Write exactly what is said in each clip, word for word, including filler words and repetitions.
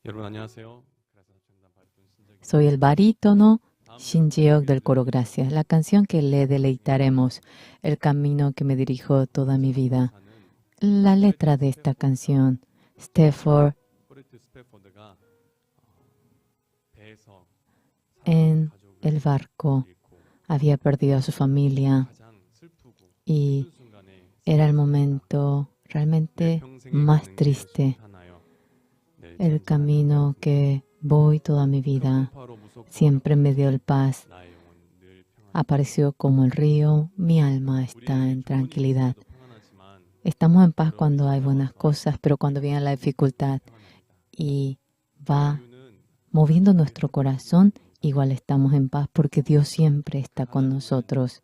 여러분 안녕하세요. Soy el barítono Shinjeok del coro Gracias. La canción que le deleitaremos, El camino que me dirijo toda mi vida. La letra de esta canción, Stafford en el barco había perdido a su familia y era el momento realmente más triste. El camino que voy toda mi vida siempre me dio el paz. Apareció como el río, mi alma está en tranquilidad. Estamos en paz cuando hay buenas cosas, pero cuando viene la dificultad y va moviendo nuestro corazón, igual estamos en paz porque Dios siempre está con nosotros.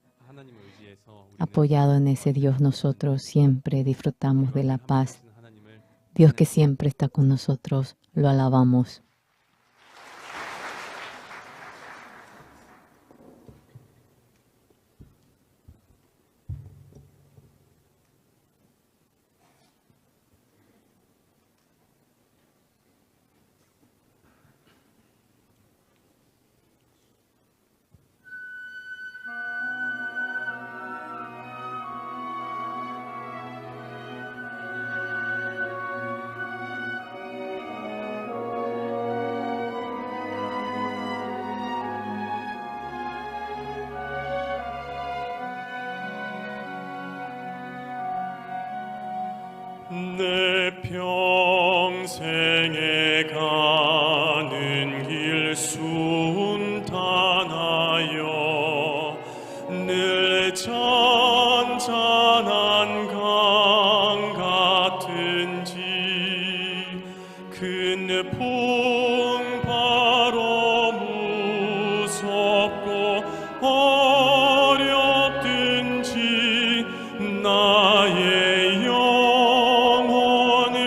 Apoyado en ese Dios, nosotros siempre disfrutamos de la paz. Dios que siempre está con nosotros, lo alabamos. 내 평생에 가는 길 순탄하여 늘 잔잔한 강 같은지 큰 풍파로 무섭고 어렵든지 나의 영혼은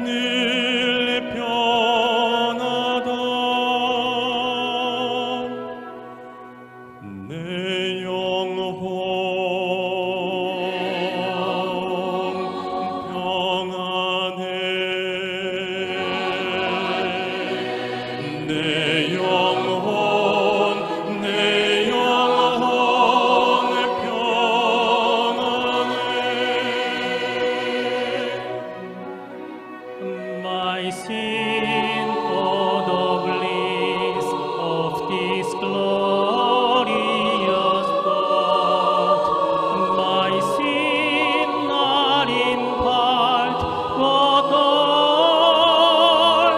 늘 변하다. 내 영혼 평안해. 내 영혼, 내 영혼 평안해. My sin, oh, the bliss of this glorious thought. My sin, not in part, but all,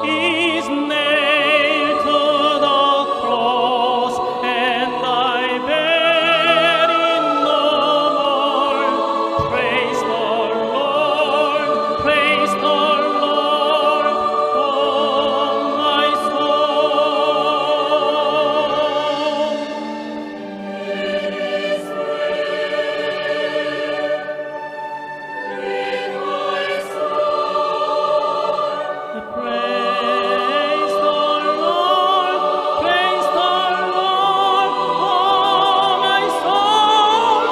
is nailed to the cross, and I bear it no more. Praise the Lord, praise the Lord, oh my soul. Praise the Lord, praise the Lord, oh my soul.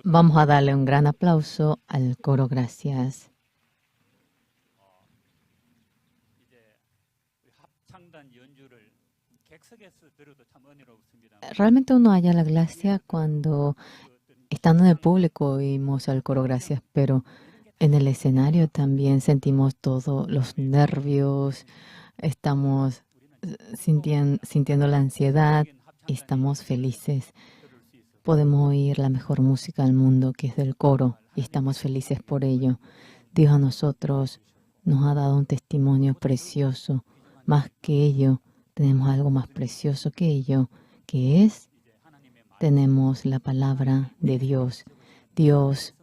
Vamos a darle un gran aplauso al coro Gracias. Realmente uno halla la gracia cuando, estando en el público, oímos al coro Gracias, pero en el escenario también sentimos todos los nervios, estamos, eh, sintien-, sintiendo la ansiedad, estamos felices. Podemos oír la mejor música del mundo, que es del coro, y estamos felices por ello. Dios a nosotros nos ha dado un testimonio precioso. Más que ello, tenemos algo más precioso que ello, que es, tenemos la palabra de Dios. Dios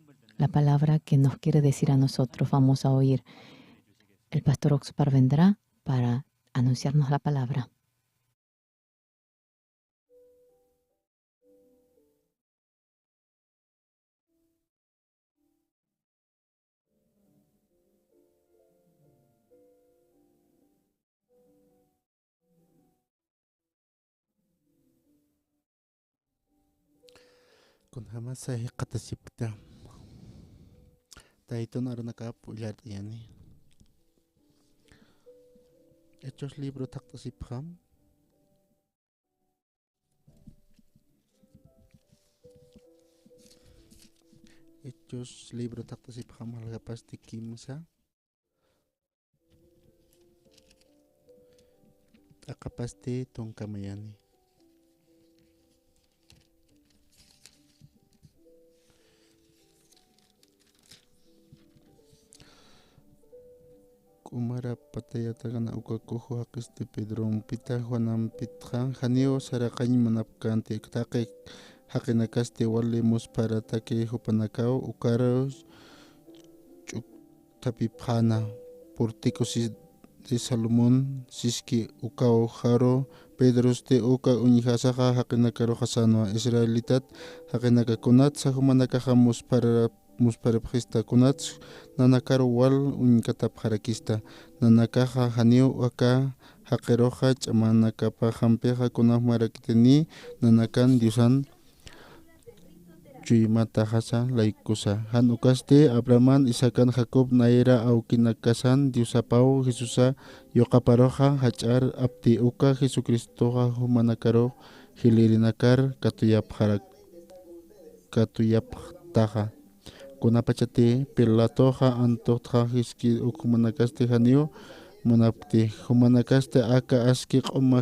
la palabra que nos quiere decir a nosotros. Vamos a oír. El pastor Oxpar vendrá para anunciarnos la palabra. Kunjamasa jikxatasipkta. Taytun arunakap ullart'ayani. Hechos libro thaqt'asipxam. Hechos libro thaqt'asipxam jalgapasti kimsa. T'aqapasti tunka mayani. K'umara patayatakana uka kuju jaqisti Pedrompita Juanampitxa janiw saraqañ munapkänti, taqi jaqinakasti wali muspharataki jupanakaw ukaru ch'ukthapipxäna. Pórtico si-, de Salomón siski ukaw jaru Pedrosti uka uñjasaxa jaqinakaruxa sänwa. Israelitat jaqinaka kunatsa jumanakaxa musphara-, muspharapxista, kunats nanakaru wal uñkatapxarakista. Nanakaxa janiw aka jaqiruxa ch'amanakapaxampixa kuna jumarakitini nanakan Diosan chuymataxasa laykusa. Jan ukasti Abrahaman, Isaacan, Jacob nayra awkinakasan Diosapaw Jesusa yuqaparuxa jach'ar apti uka Jesucristoxa jumanakaru jilïrinakar katuyapxarak-, katuyapxtaxa. Kunapachati Pilatoxa antuxtxa jiski uk jumanakasti janiw munapkti, jumanakasti aka aski q'uma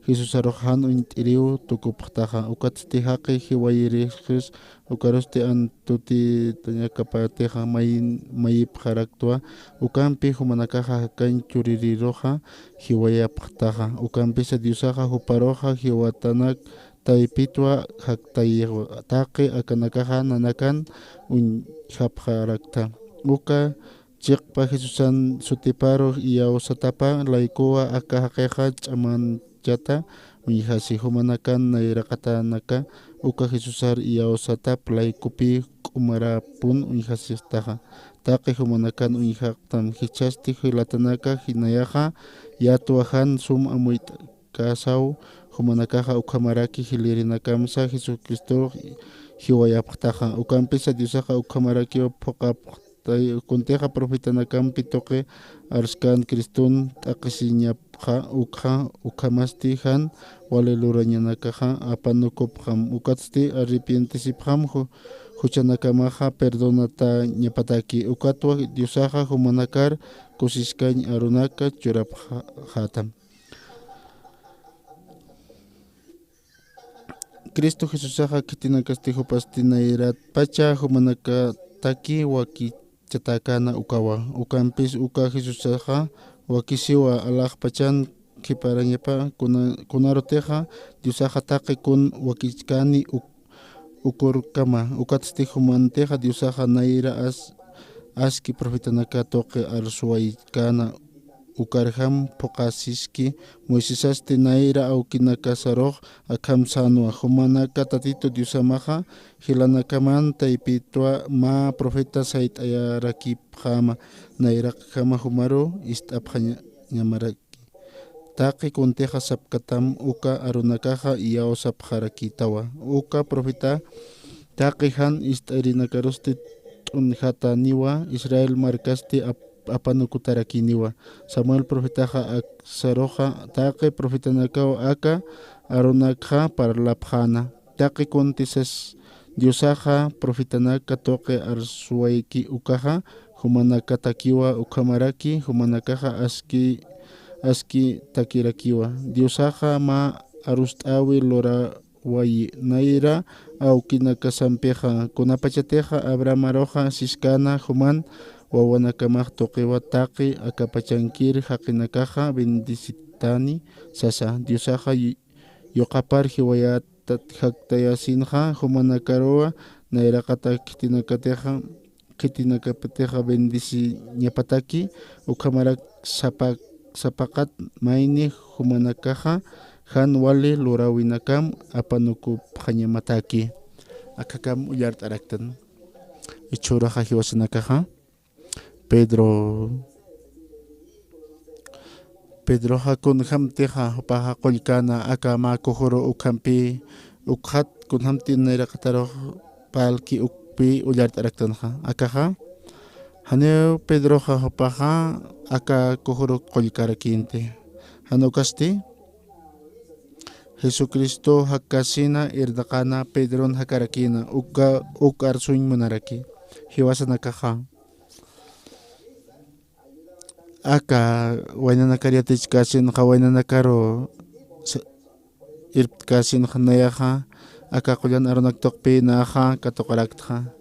Jesusarux jan uñt'iriw tukupxtaxa. Ukatsti jaqi jiwayirixis ukarusti antutitañakapatixa mayin-, mayipxaraktwa. Ukampi jumanakaxa jakañ chuririruxa jiwayapxtaxa. Ukampisa Diosaxa juparuxa jiwatanak taypitwa jaktayiwa. Taqi akanakaxa nanakan uñjapxarakta. Uka chiqpa Jesusan sutiparu iyawsatapa laykuwa aka jaqixa ch'amanchata uñjasi. Jumanakan nayraqatanaka uka Jesusar iyawsatap laykupi k'umarapun uñjasistaxa. Taqi jumanakan uñjaqtam jichhasti jilatanaka jinayaxa yatwa jan sum amuyt'kasaw jumanakaxa ukhamaraki jilïrinakamsa Jesucristox jiwayapxtaxa. Ukampisa Diosaxa ukhamarakiw phuqapxtay, kuntixa profetanakampi tuqi arskan Criston t'aqhisiñapxa ukxa, ukhamasti jan wali lurañanakaxa apanukupxam, ukatsti arrepientesipxam ju-, juchanakamaxa perdonatañapataki, ukatwa Diosaxa jumanakar kusiskañ arunaka churapxätam. Cristo Jesusaxa khitinakasti jupasti nayratpacha jumanakataki wakichatäkäna ukawa. Ukampis uka Jesusaxa wakisiwa alaxpachan qhiparañapa kuna-, kunarutixa Diosaxa taqi kun wakichkäni uk-, ukurkama. Ukatsti jumantixa Diosaxa nayra as-, aski profetanaka tuqi arsuwaykäna ukarjam phuqasiski, Moisesasti nayra awkinakasarux akham sänwa. Jumanaka Tatitu Diosamaxa jilanakaman taypitwa mä profeta sayt'ayarakipxäma, nayraqjama jumaru ist'apxañamaraki. Taqi kuntixa sapkatam uka arunakaxa iyawsapxarakïtawa. Uka profeta taqi jan ist'irinakarusti t'unjataniwa, Israel markasti ap-, apanukutarakïniwa. Samuel profetaxa aksaruxa taqi profetanakaw aka arunakxa parlapxäna. Taqi kuntisas Diosaxa profetanaka tuqi arsuwayki ukaxa jumanakatakiwa, ukhamaraki jumanakaxa aski, aski takirakiwa. Diosaxa mä arust'äwi lurawayi nayra awkinakasampixa, kunapachatixa Abrahamaruxa siskäna juman wawanakamax tuqiwa taqi akapachankir jaqinakaxa bendecitani sasa. Diosaxa yu-, yuqapar jiwayat tat-, jaktayasinxa jumanakaruwa nayraqatak khitinakatixa khitinakapatixa bendiciñapataki, ukhamarak sapa-, sapaqat mayni jumanakaxa jan wali luräwinakam apanukupxañamataki. Akhakam ullart'araktan. Jichhüruxa jiwasanakaxa Pedro, Pedroxa kunjämtixa jupaxa qullkäna aka mä kujuru ukhampi, ukxat kunjämti nayraqatarux parlki ukpi ullart'araktanxa. Akaxa, janiw Pedroxa jupaxa aka kujuru qullkarakïnti. Jan ukasti, Jesucristo jakasina irnaqäna Pedron jakarakïna, uka, uk arsuñ munaraki. Jiwasanakaxa aka waynanakar yatichkäsinxa, waynanakaru sa-, irptkäsinxa nayaxa, aka qullan arunak tuqpi naxa katuqaraktxa.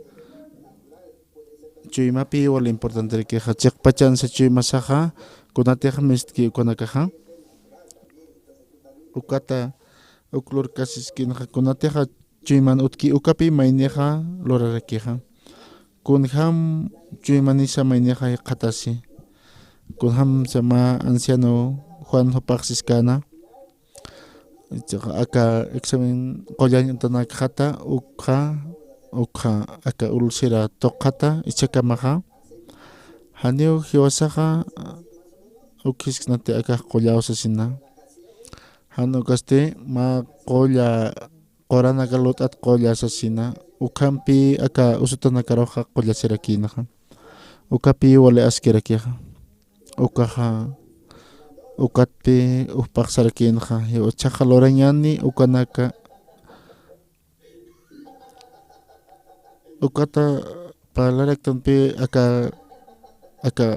Chuymapï wal importanterakixa, chiqpachansa chuymasaxa, kunatix mistki ukanakaxa. Ukata, uk lurkasiskinxa, kunatixa chuyman utki ukapï maynixa lurarakixa. Kunjam chuymanisa maynixa jikxatasi. Kunjamsa mä anciano Juan jupax siskäna. Ichaxa aka examen qullañ utanakxata, ukxa, ukxa aka ulcera tuqxata, ichhakamaxa. Janiw jiwasaxa uk jisksnati akax qullaw sasina. Jan ukasti mä qulla quranaka lurt'at qulla sasina, ukhampi aka usutanakaruxa qullasirakïnxa. Ukapï wali askirakixa. Ukaxa, ukatpï jupax sarakïnxa, jichhaxa lurañäni ukanaka, ukata parlaraktanpï aka, aka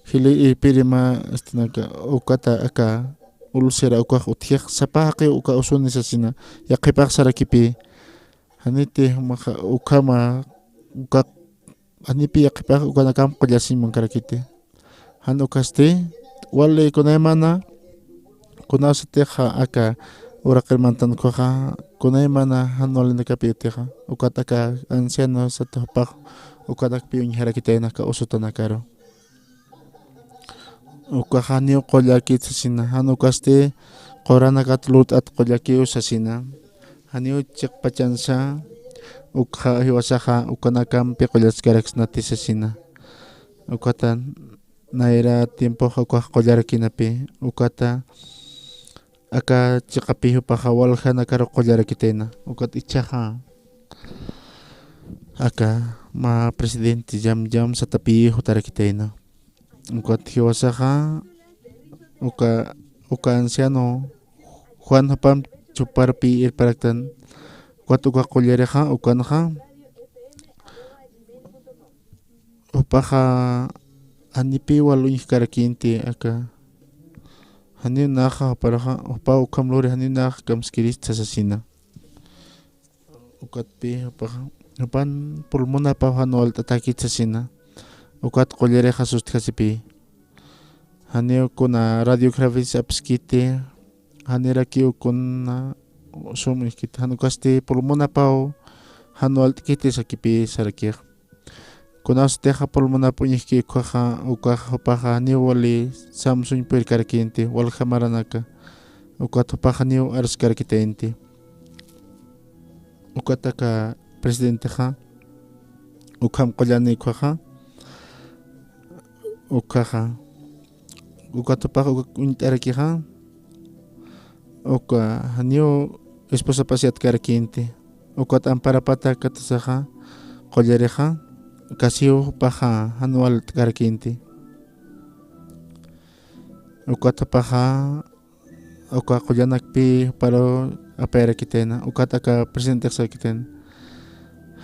jili irpirima, este, naka, ukata aka ulcera ukax utjix, sapa jaqiw uka usuni sasina, yaqhipax sarakipï. Janiti jumaxa ukhama, uka, janipï yaqhipax ukanakam qullasiñ munkarakiti. Jan ukasti, wali kunaymana, kunasatixa aka uraqir mantan ukhaxa, kunaymana jan walinakapï utixa, ukat aka anciano sata jupax, ukanakpï uñjarakitayna aka usutanakaru. Ukaxa janiw qullakit sasina, jan ukasti quranakat lurt'at qullakiw sasina. Janiw chiqpachansa, ukxa jiwasaxa, ukanakampi qullaskaraksnati sasina. Ukata nayra tiempoxa ukax qullarakïnapï, ukata aka chiqapï jupaxa waljanakaru qullarakitayna, ukat ichhaxa aka mä presidente Yamyam satapï jutarakitayna. Ukat jiwasaxa uka, uka anciano Juan jupam chuparpï irparaktan, ukat uka qullirixa, ukanxa, jupaxa janipï wal uñjkarakïnti aka. Janiw naxa juparuxa, jupaw ukham luri janiw nax kamskirista sasina. Ukatpï jupaxa, jupan pulmonapaw jan walt'atäkit sasina. Ukat qullirixa sustjasipï. Janiw kuna radiografías apskiti, janirakiw kuna sum uñjkiti, jan ukasti pulmonapaw jan walt'kiti sakipï sarakix. Kunasatixa pulmonap uñjki ukhaxa, ukax jupaxa janiw wali samsuñ puyirkarakïnti, walja maranaka. Ukat jupaxa janiw arskarakitayinti. Ukat aka presidentexa, ukham qullani ukhaxa, ukhaxa. Ukat jupax uk uñt'arakixa, uka janiw esposapas yatkarakïnti. Ukat amparapata katusaxa, qullirixa, kasiw jupaxa jan walt'karakïnti. Ukat jupaxa, uka qullanakpï juparu apayarakitayna, ukat aka presidentex sarakitayna.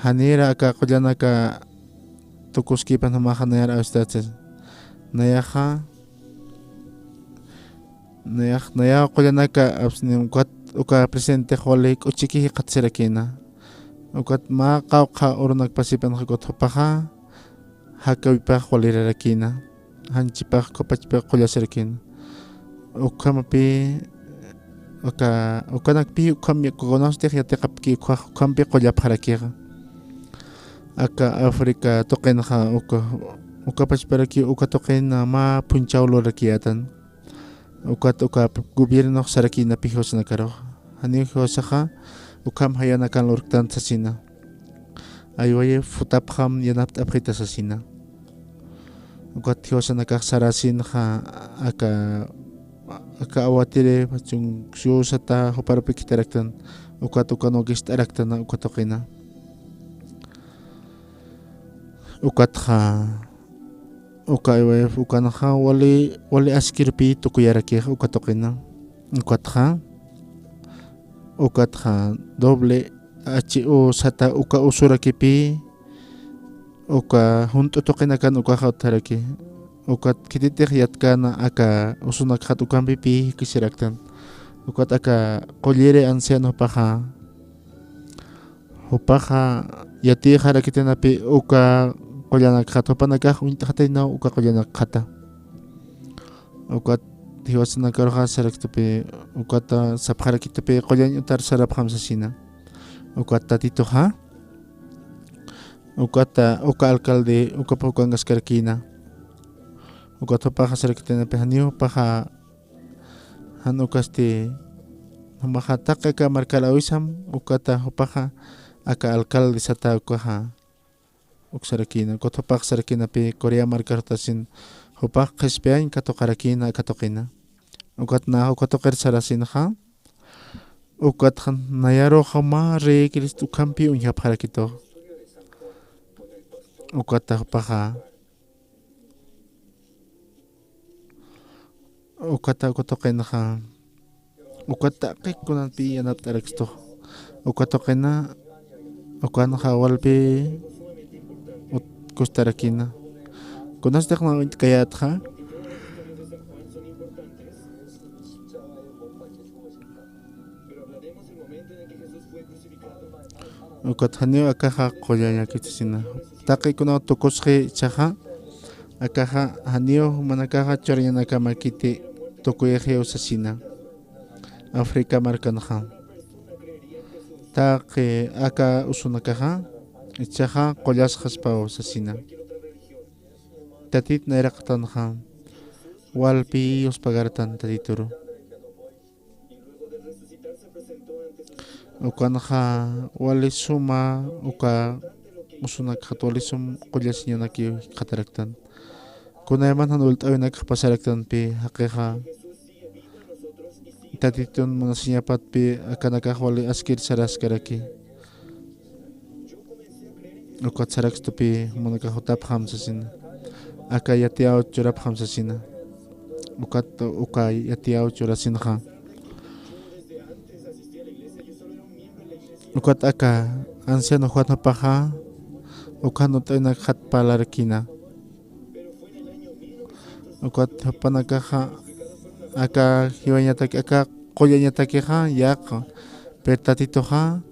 Janïra aka qullanaka tukuskipan jumaxa nayar awstat sasa. Nayaxa, nayax, nayaw qullanaka apsni, ukat uka presidentex wali k'uchiki jikxatasirakïna. Ukat mä qawqha urunakpasipanxa ukat jupaxa, jakäwipax walirarakïna, janchipax, qhupachpax qullasirakïna. Ukhamapï, uka, ukanakpï ukham ya-, kunasatix yatiqapki ukhax, ukhampi qullapxarakixa. Aka África tuqinxa uka, uka pachparaki uka tuqin mä phunchhaw lurarakiyätan. Ukat uka gobiernox sarakïna pï jiwasanakarux. Janiw jiwasaxa ukham jayanakan lurktan sasina. Aywayï jutapxam yanapt'apxita sasina. Ukat jiwasanakax sarasinxa aka, aka awatiri, chunksüsata juparupi khitharaktan. Ukat ukan wakicht'araktana uka tuqina. Ukatxa, uka aywayï ukanxa wali, wali askirpï tukuyarakix uka tuqina. Ukatxa, ukatxa doble H U sata uka usurakipï, uka junt'u tuqinakan ukaxa utjaraki. Ukat khititix yatkäna aka usunakxat ukampipï jikisiraktan. Ukat aka qulliri anciano jupaxa, jupaxa yatiyxarakitanapï uka qullanakxat, jupanakax uñt'xataynaw uka qullanakxata. Ukat jiwasanakaruxa saraktupi, ukata sapxarakitupi qullañ utar sarapxam sasina. Ukat Tatituxa, ukata, uka alcalde, ukapa ukankaskarakïna. Ukat jupaxa sarakitanapi janiw jupaxa, jan ukasti, jumaxa taqi aka markar awisam, ukata jupaxa aka alcalde sata ukaxa. Uk sarakïna, ukat jupax sarakïnapï Corea markar jutasin, jupax qhispiyañ katuqarakïna aka tuqina. Ukat nä uka tuqir sarasinxa, ukatxa nayarux mä rey Cristo ukhampi uñjapxarakitux. Ukata jupaxa, ukata uka tuqinxa, ukat taqi kunanpï yanapt'arakistux. Uka tuqina, ukanxa walpï ut-, kustarakïna. Kunastix mä uñt'kayätxa. Ukat janiw akaxa qullañakiti sasina. Taqi kunaw tukusxi jichhaxa, akaxa janiw jumanakaxa churañanakamakiti tukuyxiw sasina. África markanxa. Taqi aka usunakaxa, jichhaxa qullasxaspaw sasina. Tatit nayraqatanxa, walpï yuspagartan Tatituru. Ukanxa wali suma uka usunakxat wali sum qullasiñanakiw jikxataraktan. Kunayman jan ult'awinakx pasaraktanpï jaqixa Tatitun munasiñapatpï akanakax wali askir saraskaraki. Ukat sarakstupï jumanakax jutapxam sasina. Aka yatiyaw churapxam sasina. Ukat uka yatiyaw churasinxa. Ukat aka anciano Juan jupaxa, ukan utt'awinakxat parlarakïna. Ukat jupanakaxa aka jiwañataki, aka qullañatakixa yäqi, pero Tatituxa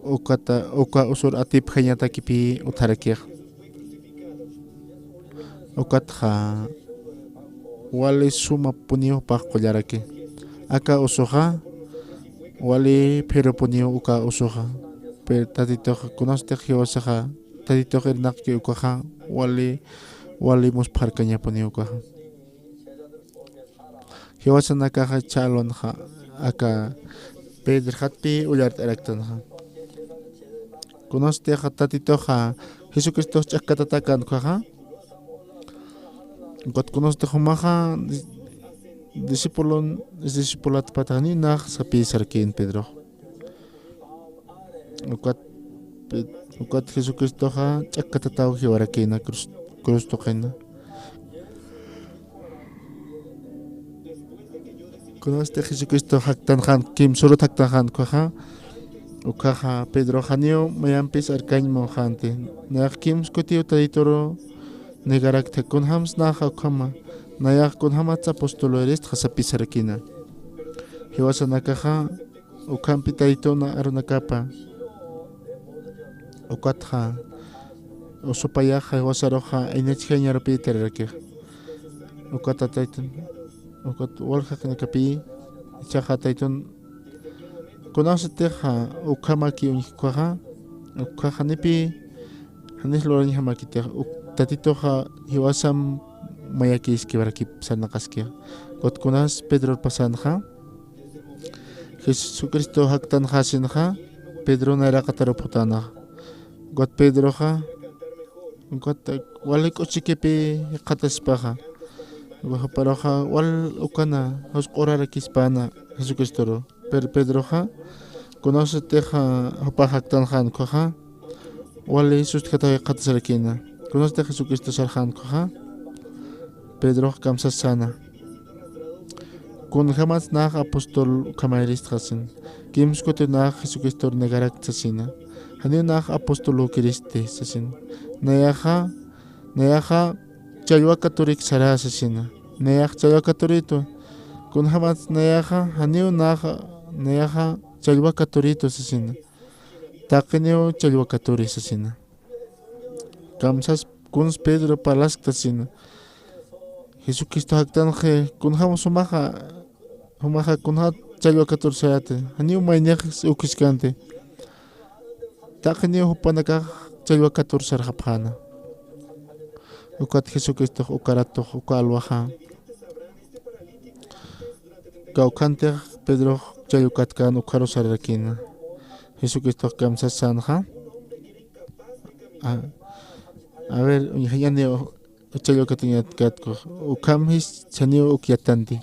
ukata, uka usur atipjañatakipï utjarakix. Ukatxa wali sumapuniw jupax qullaraki. Aka usuxa wali phirupuniw uka usuxa. Pero Tatituxa kunastix jiwasaxa, Tatitux irnaqki ukaxa wali, wali muspharkañapuniw ukaxa. Jiwasanakaxa ch'alwanxa aka Pedrxatpï ullart'araktanxa. Kunastix Tatituxa Jesucristox ch'akkatatakan ukhaxa. Ukat kunastix jumaxa dis-, discipulon, discipulatpatax ninax sapï sarakïn Pedrox. Ukat, ukat Jesucristoxa ch'akkatataw jiwarakïna cruz, cruz tuqina. Kunasti Jesucristo jaktanxan, kimsürut jaktanxan ukhaxa, ukhaxa Pedro janiw mayampis arkañ munxänti. Nayax kimskutiw Tayturu negarakta, kunjams naxa ukhama, nayax kunjamatsa apóstol iristxa sapisarakïna. Jiwasanakaxa ukhampi Taytuna arunakapa. Ukatxa usupayaxa jiwasaruxa aynachjañ arupï tararakix. Ukata Taytun, ukat waljaqinakapï, jichhaxa Taytun, kunasatixa ukhamaki uñjkhaxa, Ukxa janipï, janis lurañjamakitix, uk-, Tatituxa jiwasam mayakïskiwarakip sarnaqaskixa. Ukat kunas Pedror pasänxa, Jesucristo jaktanxasinxa, Pedro nayraqatar uphutänaxa. Ukat Pedroxa, ukat wali k'uchikipï jikxataspaxa. Juparuxa wal ukana jusq'urarakispäna Jesucristoru. Pero Pedroxa, kunasatix jupax jaktanxän ukhaxa, wali sustjataw jikxatasarakïna. Kunasatix Jesucristo sarxän ukhaxa, Pedrox kamsas säna. Kunjämats nax apóstol ukhamayiristxa sasina. Kimskuti nax Jesucristor negarakta sasina. Janiw nax apostolükiristi sasina. Nayaxa, nayaxa challwa katurik sarä sasina. Nayax challwa katuritu. Kunjämats nayaxa, janiw nax, nayaxa challwa katuritu sasina. Taqiniw challwa katuri sasina. Kamsas kuns Pedro parlaskta sasina. Jesucristo jaktanxi, kunjäm sumaxa, jumaxa kunjäm challwa katur saräti. Janiw maynix ukiskanti. Taqiniw jupanakax challwa katur sarxapxäna. Ukat Jesucristox ukaratux, uka alwaxa. Kawkhantix Pedrox challwa katkän ukharu sararakïna. Jesucristox kamsas sänxa. A, a ver, uñjañäni challwa katuñatkätku. Ukham jis janiw uk yatanti.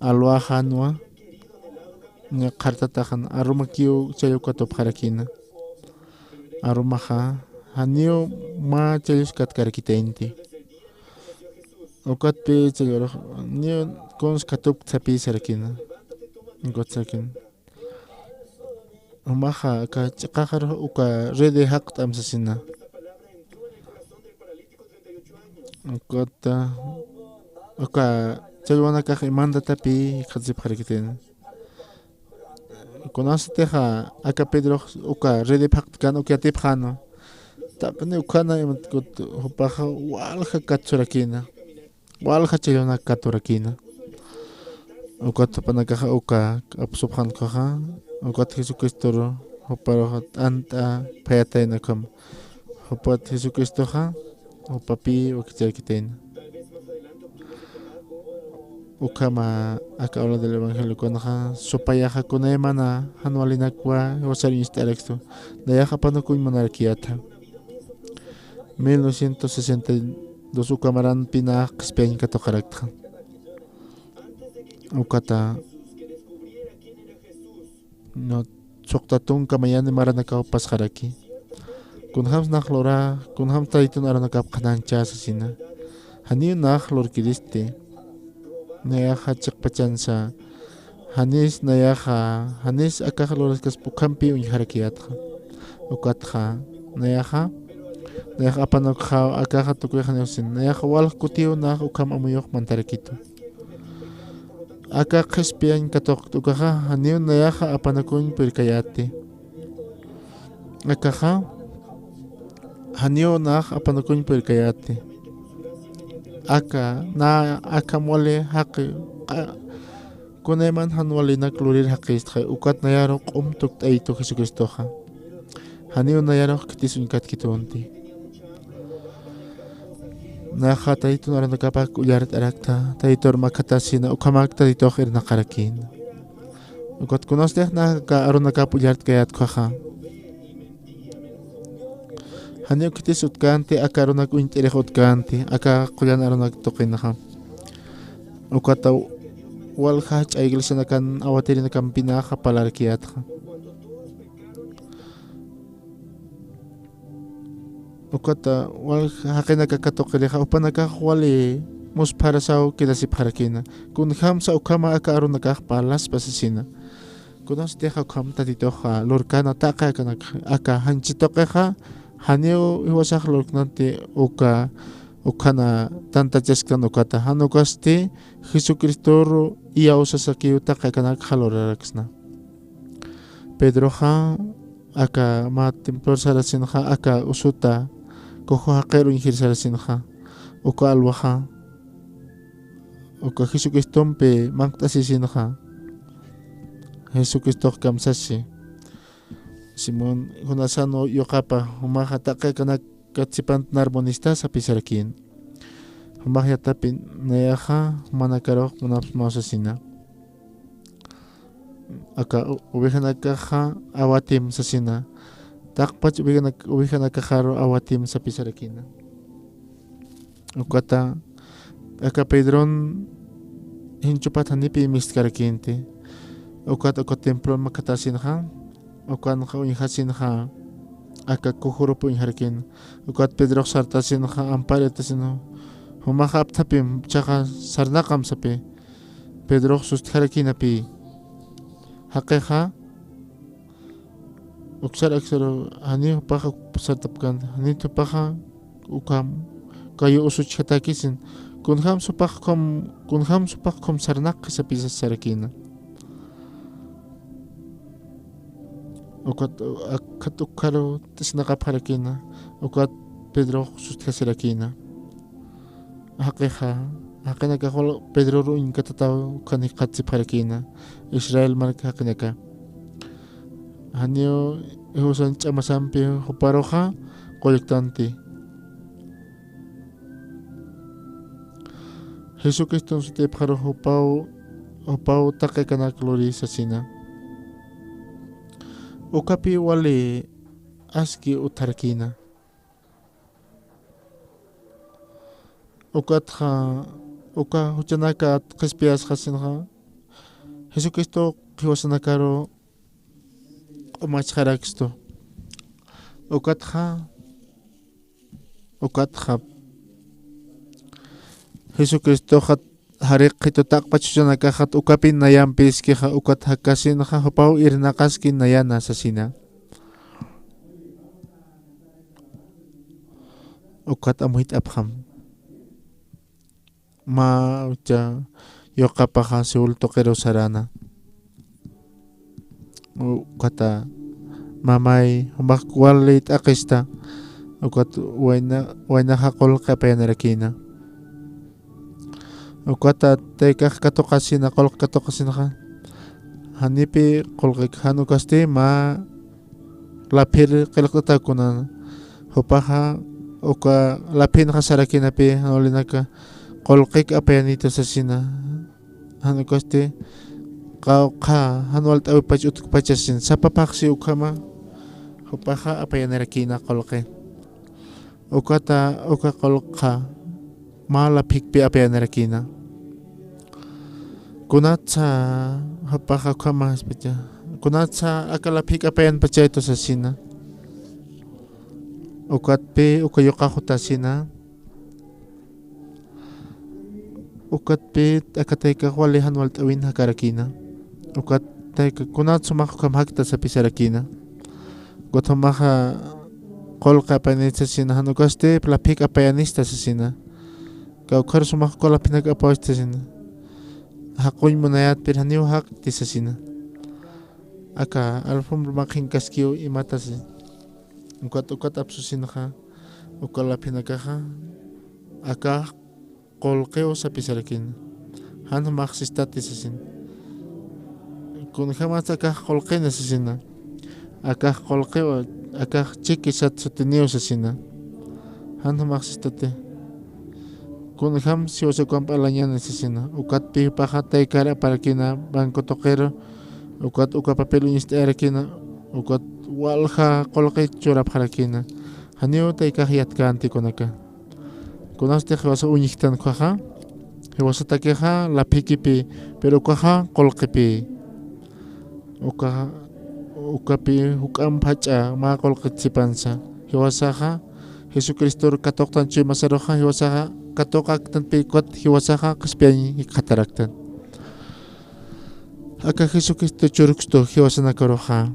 Alwaxanwa, ña qhartataxan, arumakiw challwa katupxarakïna. Arumaxa, janiw mä challwis katkarakitaynti. Ukatpï challwarux, niw kuns katupkta sapï sarakïna. Ukat sarakïna. Jumaxa aka ch'iqaxarux uka rede jaqt'am sasina. Ukat, uka challwanakax imantatapï jikxatasipxarakitayna. Kunasatixa aka Pedrox uka redep jaqtkan uk yatipxäna. Taqini ukhana imat kut jupaxa walja katsurakïna. Walja challwanak katurakïna. Ukat jupanakaxa uka apsupxän ukhaxa, ukat Jesucristoru juparuxa t'ant'a phayatayna ukham. Jupat Jesucristoxa jupapï wakicharakitayna. Ukhama aka Hora del Evangelio kunxa supayaxa kunaymana jan walinakwa jiwasar uñst'arakistu. Nayax apanukuñ munarakiyätxa. Mil novecientos sesenta y dos uka maranpï nax qhispiyañ katuqaraktxa. Ukata, no, suxta tunka mayani maranakaw pasxaraki. Kunjams nax lurä, kunjams Taytun arunakap qhanañchä sasina. Janiw nax lurkiristi. Nayaxa chiqpachansa. Janis nayaxa, janis akax luraskaspa ukhampï uñjarakiyätxa. Ukatxa, nayaxa, nayax apanukxaw akaxa tukuyax janiw sin. Nayaxa walj kutiw nax ukham amuyux mantarakitu. Aka qhispiyañ katuqt ukaxa, janiw nayaxa apanukuñ purkayäti. Akaxa, janiw nax apanukuñ purkayäti. Aka, na, akham wali jaqi, qa-, kunayman jan walinak lurir jaqistxi, ukat nayaru q'um tukt'ayitu Jesucristoxa. Janiw nayarux khitis uñkatkitunti. Naxa Taytun arunakapak ullart'araktxa, Taytur makhatasina, ukhamak Taytux irnaqarakïna. Ukat kunastix nax aka arunakap ullart'kayät ukhaxa. Janiw khitis utkanti, aka arunak uñt'irix utkanti, aka qullan arunak tuqinxa. Ukata walja jach'a iglesianakan awatirinakampi naxa parlarakiyätxa. Ukata walja jaqinaka katuqirixa, jupanakax wali muspharasaw quedasipxarakïna. Kunjamsa ukhama aka arunakax parlaspa sasina. Kunasatixa ukham Tatitux lurkäna taqi akanak, aka janchi tuqixa, janiw jiwasax lurknanti uka, ukhana tantachasktan ukata, jan ukasti Jesucristoru iyawsasakiw taqi akanakxa luraraksna. Pedroxa aka mä templor sarasinxa, aka usuta kuju jaqir uñjir sarasinxa, uka alwaxa, uka Jesucristompi manq't'asisinxa, Jesucristox kamsasi. Simón, Jonasan yuqapa, jumaxa taqi akanaka sipant narmonista sapisarakïna. Jumax yatapin nayaxa jumanakarux munapxsmaw sasina. Aka u-, ovejanakaxa awatim sasina. Taqpach ovejanak-, ovejanakaxaru awatim sapisarakïna. Ukata aka Pedron jinchupat janipi mistkarakïnti. Ukat uka templon makatasinxa, ukanxa uñjasinxa, aka kujurup uñjarakïna. Ukat Pedrox sartasinxa, ampar yatasinxa, jumaxa apthapim, jichhaxa sarnaqam sapi. Pedrox sustjarakïnapï. Jaqixa, uksar aksaru, janiw jupaxa sartapkänti, janit jupaxa ukham, kayu usuchjatäkisin. Kunjam jupax ukham, kunjam jupax ukham sarnaqi sapisa sarakïna. Ukat, ak-, ukat ukkharu t'isnaqapxarakïna, ukat Pedrox sustjasirakïna. Jaqixa, jaqinakax wal Pedroru uñkatataw ukham jikxatasipxarakïna, Israel marka jaqinaka. Janiw Jesusan ch'amasampi juparuxa qullqtanti. Jesucriston sutipxaru jupaw, jupaw taqi akanak luri sasina. Ukapi wali aski utjarakïna. Ukatxa, uka juchanakat qhispiyasxasinxa, Jesucristo jiwasanakaru q'umachxarakstu. Ukatxa, ukatxa, Jesucristoxat jariqitu taqpach juchanakaxat ukapin nayampiskixa, ukat jakasinxa jupaw irnaqaski nayana sasina. Ukat amuyt'apxam. Mä ucha yuqapaxa Seol tuqiru sarana. Ukata, mamay, jumax wali t'aqista. Ukat wayna, waynaxa qullqi apayanarakïna. Ukata taykax katuqasina, qullqi katuqasinxa, janipi qullqik, jan ukasti mä laphir qillqt'ataw kunan. Jupaxa uka laphinxa sarakïnapï, jan walinaka qullqik apayanïta sasina. Jan ukasti qawqha, jan walt'äwipach utkpach sasin. Sapa phaxsi ukhama jupaxa apayanarakïna qullqi. Ukata, uka qullqxa mä laphikpi apayanarakïna. Kunatsa jupaxa ukhama, kunatsa aka laphik apayanpachaytu sasina. Ukatpï uka yuqax jutasina. Ukatpï aka taykax wali jan walt'äwin jakarakïna. Ukat tayka, kunatsa jumax ukham jakta sapisarakïna. Ukat jumaxa qullqi apayanïta sasina, jan ukasti laphik apayanista sasina. Kawkhar jumax uka laphinak apawachta sasina. Jaquñ munayät, pero janiw jakti sasina. Aka alfombra maqinkaskiw imata sasina. Ukat, ukat apsusinxa, uka laphinakaxa, akax qullqiw sapisarakïna. Jan jumax sistati sasina. Kunjämatsa akax qullqini sasina. Akax qullqiw, akax chiki sat sutiniw sasina. Jan jumax sistati. Kunjämsa jiwasa ukamp alañäni sasina. Ukatpï jupaxa taykar aparakïna banco tuqiru. Ukat uka papel uñist'ayarakïna. Ukat walja qullqi churapxarakïna. Janiw taykax yatkänti kunaka. Kunasti jiwasa uñjktan ukhaxa. Jiwasatakixa laphikipi, pero ukaxa qullqipi. Uka, ukapi juk'amp jach'a mä qullqit sipansa. Jiwasaxa Jesucristor katuqtan chuymasaruxa, jiwasaxa katuqaktanpï ukat jiwasaxa qhispiyañ jikxataraktan. Aka Jesucristo churkstu jiwasanakaruxa.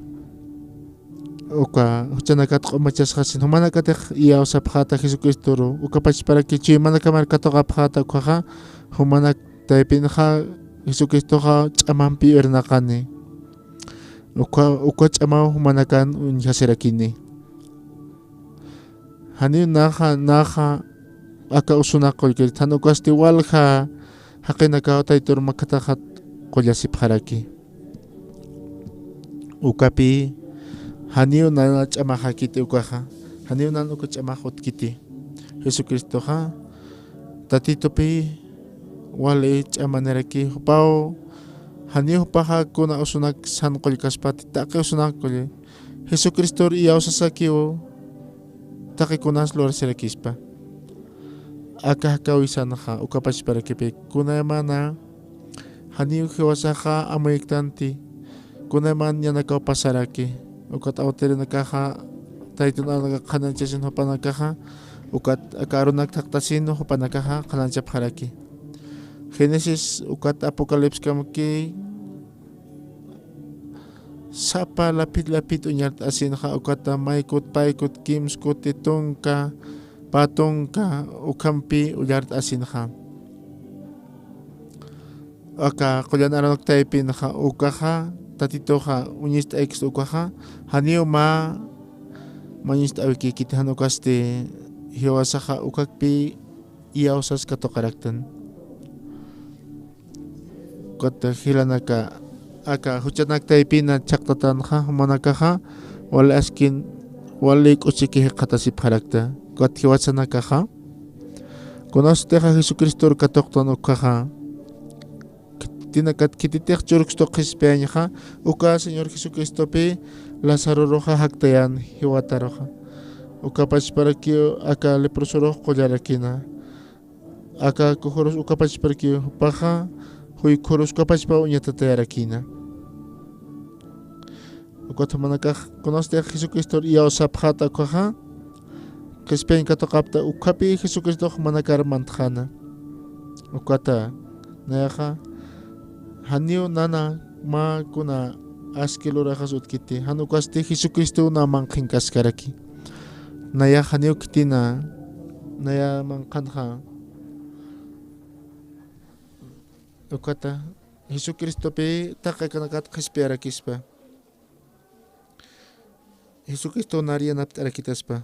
Uka juchanakat q'umachasxasin, jumanakatix iyawsapxäta Jesucristoru, uka pachparaki chuymanakamar katuqapxäta ukhaxa, jumanak taypinxa Jesucristoxa ch'amampi irnaqani. Uka, uka ch'amaw jumanakan uñjasirakini. Janiw naxa, naxa aka usunak qullkiriti, jan ukasti walja jaqinakaw Taytur makataxat qullasipxaraki. Ukapi Janiw nana ch'amaxakiti ukaxa, janiw nana uka ch'amax utkiti. Jesucristoxa Tatitupï wali ch'amaniraki, jupaw janiw jupaxa kuna usunak san qullkaspati, taqi usunak qulli. Jesucristor iyawsasakiw taqi kunas lurasirakispa. Aka jakawisanxa ukapachparakipï, kunaymana janiw jiwasaxa amuyiktanti, kunayman yanakaw pasaraki. Ukat awtirinakaxa, taytun arunaka qhanañchasin jupanakaxa, ukat aka arunak thaqtasin jupanakaxa qhanañchapxaraki. Génesis ukat Apocalipskamki sapa laphit laphit uñart'asinxa, ukata maykut paykut kimskuti tunka, pä tunka ukhampi ullart'asinxa. Aka qullan arunuk taypinxa ukaxa, Tatituxa uñist'aykis ukaxa, janiw mä mañist'awikïkiti, jan ukasti jiwasaxa ukakpi iyawsas katuqaraktan. Ukat jilanaka, aka juchanak taypina chhaqtatanxa, jumanakaxa wali askin, wali k'uchiki jikxatasipxarakta. Ukat jiwasanakaxa, kunasutixa Jesucristor katuqtan ukkhaxa, khitinakat khititix churkstu qhispiyañxa, uka Señor Jesucristopi Lazaroruxa jaktayan jiwataruxa. Ukapachparakiw aka leprosorux qullarakina. Aka kujurus ukapachparakiw jupaxa, juykjurus ukapachpa uñatatayarakina. Ukat jumanakax, kunasutix Jesucristor iyawsapxäta ukkhaxa, qhispiyañ katuqapta ukkhapi Jesucristox jumanakar mantxäna. Ukata, nayaxa, janiw nana mä kuna aski luraxas utkiti, jan ukasti Jesucristow nä manqhinkaskaraki. Nayax janiw khitina, naya manqhanxa. Ukata, Jesucristopi taqi akanakat qhispiyarakispa. Jesucristow nar yanapt'arakitaspa.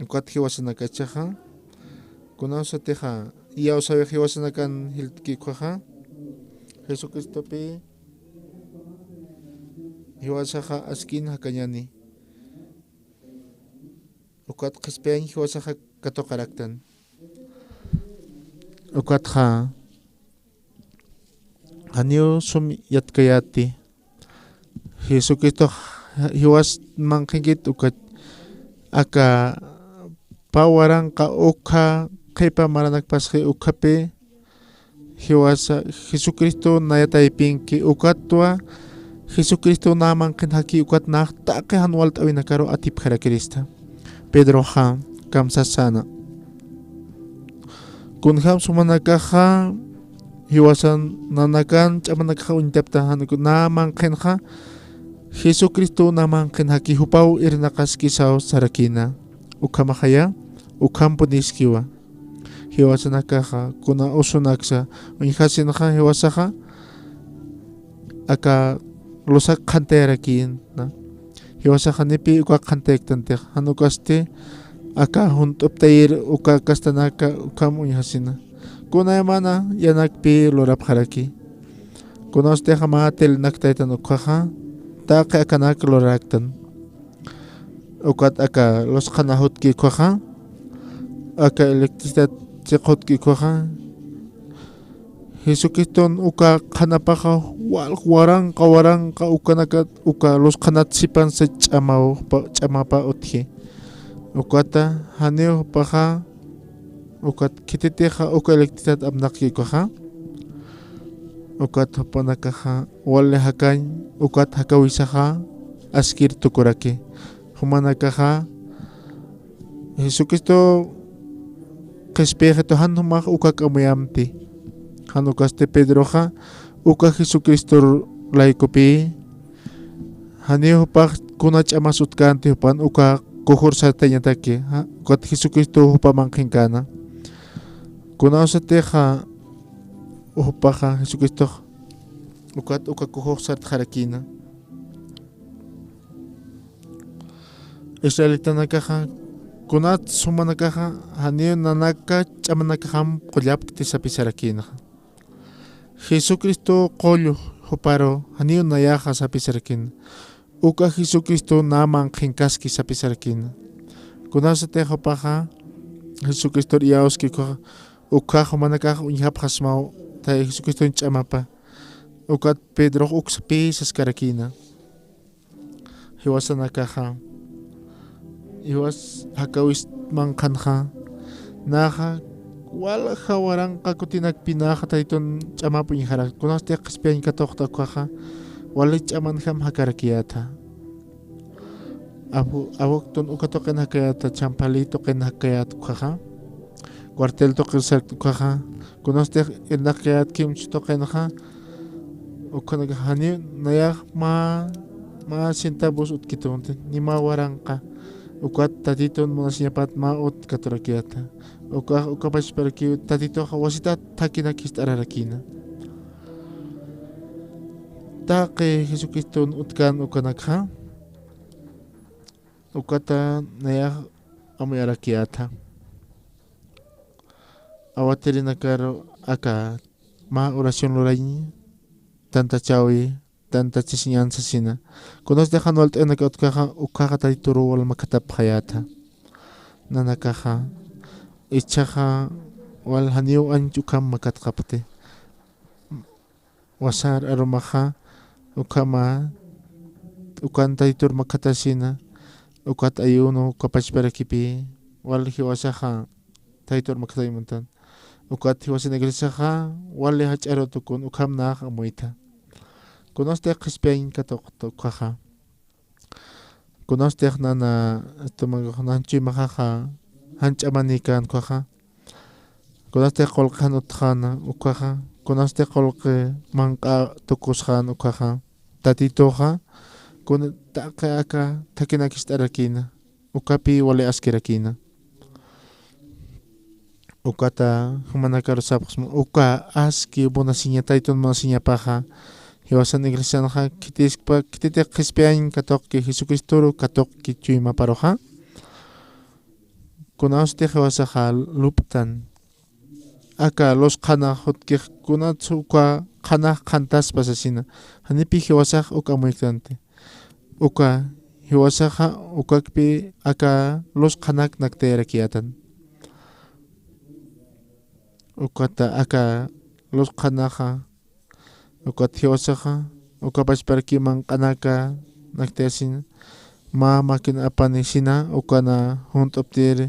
Ukat jiwasanakachaxa, kunasutixa, iyawsawix jiwasanakan jilt'ki ukkhaxa, Jesucristopi jiwasaxa askin jakañäni. Ukat qhispiyañ jiwasaxa katuqaraktan. Ukatxa, janiw sum yatkayäti. Jesucristox jiwas manqhinkit ukat aka pä waranqa ukkha qhipa maranakpasxi ukkhapi jiwasa Jesucristo naya taypinki ukatwa Jesucristo nä manqhinxaki ukat nax taqi jan walt'äwinakaru atipjarakirista. Pedroxa kamsasäna. Kunjams jumanakaxa jiwasan nanakan ch'amanakaxa uñtapta jan uka nä manqhinxa Jesucristo nä manqhinxaki jupaw irnaqaskisaw sarakïna. Ukhamaxaya, ukhampuniskiwa. Jiwasanakaxa, kuna usunaksa, uñjasinxa jiwasaxa, aka lusak qhantayarakïna. Jiwasaxa janipï uka qhantayaktantix, jan ukasti, aka junt'uptayir uka kastanaka ukham uñjasina. Kunaymana yanakpï lurapxaraki. Kunasutixa mä telenak taytan ukkhaxa, taqi akanak luraraktan. Ukat aka lus qhana jutki ukkhaxa, aka electricidad chiq jutki ukkhaxa, Jesucriston uka qhanapaxa wal waranqa waranqa ukanakat uka lus qhanat sipansa ch'amaw pa, ch'amapa utji. Ukata janiw jupaxa, ukat khititixa uka electricidad apnaqki ukkhaxa, ukat jupanakaxa wali jakañ, ukat jakawisaxa askir tukuraki. Jumanakaxa Jesucristo qhispiyixitu jan jumax ukak amuyamti. Jan ukasti Pedroxa uka Jesucristor laykupï, janiw jupax kuna ch'amas utkänti jupan uka kujur sartañataki, ja, ukat Jesucristo jupa manqhinkäna. Kunasutixa jupaxa Jesucristox ukat uka kujux sartxarakïna. Israelitanakaxa, kunats jumanakaxa, janiw nanaka ch'amanakaxam qullapkti sapisarakïnaxa. Jesucristo qull juparu, janiw nayaxa sapisarakïna. Uka Jesucristo nä manqhinkaski sapisarakïna. Kunasatix jupaxa Jesucristor iyawski ukkhax, ukkhax jumanakax uñjapxasmaw, taypin Jesucriston ch'amapa. Ukat Pedrox ukspï saskarakïna. Jiwasanakaxa, jiwas jakawist manqhanxa, naxa walja waranqa kutinakpi naxa Taytun ch'amap uñjarak. Kunastix qhispiyañ katuqta ukkhaxa, wali ch'amanjam jakarakiyäta. Abu-, abuktun uka tuqin jakayäta, champali tuqin jakayät ukkhaxa. Cuartel tuqir sarkt ukkhaxa. Kunastix irnaqkayät kimch tuqinxa. Ukhanakax janiw nayax mä, mä centavos utkitunti, ni mä waranqa. Ukat Tatitun munasiñapat mä ut katurakiyäta. Ukax, uka pachparakiw Tatituxa wasitat thakhinak jist'ararakïna. Taqi Jesucriston utkan ukanakxa, ukata nayax amuyarakiyäta. Awatirinakaru aka mä oración lurañ, tantachäwi, tantachasiñan sasina. Kunastix jan walt'ayanak utjkaxa, ukkhaxa Tatituruw wal makhatapxayäta. Nanakaxa, jichhaxa wal janiw anch ukham makatxapxti. Wasar arumaxa, ukhama, ukan Tatitur makhatasina, ukat ayuno, uka pachparakipï, wal jiwasaxa Tatitur makhatañ muntan. Ukat jiwasan iglesiaxa, wali jach'aru tukun, ukham nax amuyta. Kunastix qhispiyañ katuqta ukkhaxa. Kunastix nana, este, mä, nan chuymaxaxa, jan ch'amanïkän ukkhaxa. Kunastix qullqi jan utjxäna ukkhaxa. Kunastix qullqi manq'a tukusxän ukkhaxa. Tatituxa, kuna taqi aka thakhinak jist'arakïna. Ukapï wali askirakïna. Ukata jumanakaru sapxsma, uka aski munasiña, Taytun munasiñapaxa, jiwasan iglesianxa, khitiskpa, khititix qhispiyañ katuqki, Jesucristoru katuqki chuymaparuxa. Kunawsti jiwasaxa lup'tan. Aka luz qhanax jutkix kunats uka qhanax qhantaspa sasina. Janipï jiwasax uk amuykanti. Uka jiwasaxa ukakpï aka luz qhanak naktayarakiyätan. Ukata aka luz qhanaxa, ukat jiwasaxa, uka pachparakiw manq'anaka naktayasina, mä makin apanisina, ukana junt'aptiri,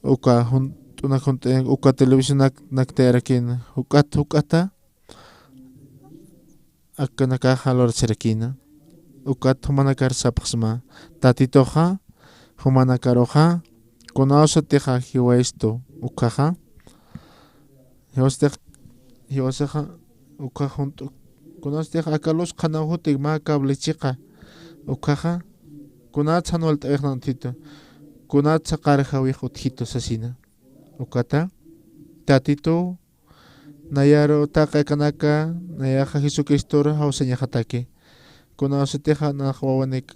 uka junt'unak junt'ayanak, uka televisionak naktayarakina, juk'at juk'ata, akanakaxa lurasirakina. Ukat jumanakar sapxsma, Tatituxa, jumanakaruxa, kunawsatixa jiwayistu ukkhaxa, jiwastix, jiwasaxa, ukkhax junt'u, kunawstix aka luz qhanaw jutik mä cable chiqa, ukkhaxa, kunats jan walt'awix nan utjitu, kunats qarjawix utjitu sasina. Ukata, Tatituw, nayaru taqi akanaka, nayaxa Jesucristor jawsañaxataki. Kunawsatixa nax wawanik,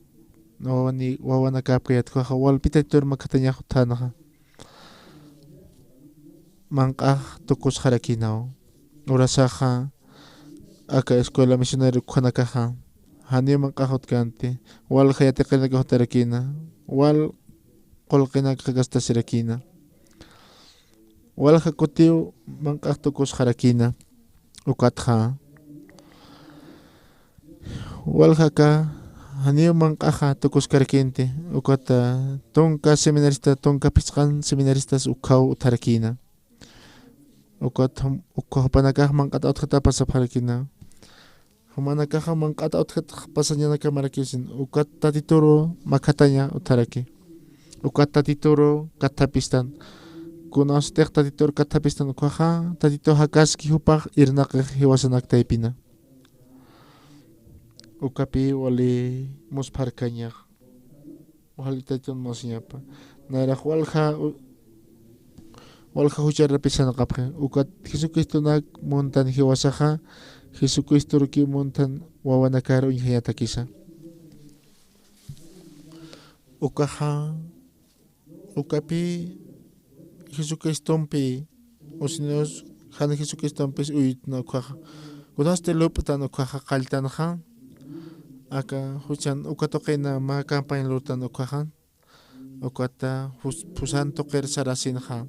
wawani, wawanakäpkayät ukkhaxa, walpi Tatitur makhatañax utjänxa. Manq'ax tukusxarakïnaw. Urasaxa, aka escuela misionera ukkhanakaxa, janiw manq'ax utkanti, walja yatiqinakax utarakïna, wal qullqinak qhakastasirakïna. Walja kutiw manq'ax tukusxarakïna. Ukatxa, walja aka janiw manq'axa tukuskarakïnti. Ukata tunka seminarista, tunka phisqan seminaristas ukkhaw utjarakïna. Ukat jum-, ukkha jupanakax manq'at utjata pasapxarakïna. Jumanakaxa manq'at utjat pasañanakamarakïsin, ukat Tatituru makhataña utjaraki. Ukat Tatituru kathapistan. Kunawsatix Tatituru kathapistan ukkhaxa, Tatitu jakaski jupax irnaqix jiwasanak taypina. Ukapï wali muspharkañax. Wali Tatitun munasiñapa. Nayrax walja, u-, walja juchar rapisanaqapxi. Ukat Jesucristonak muntan jiwasaxa, Jesucristoruki muntan wawanakar uñjañatakisa. Ukaxa, ukapï Jesucristompi, usinos jan Jesucristompis uyutna ukkhaxa. Kunasti lup'tan ukkhaxa qalltanxa, Aka juchan uka tuqina mä campaña lurtan ukhaxa. Ukata jus-, phusan tuqir sarasinxa.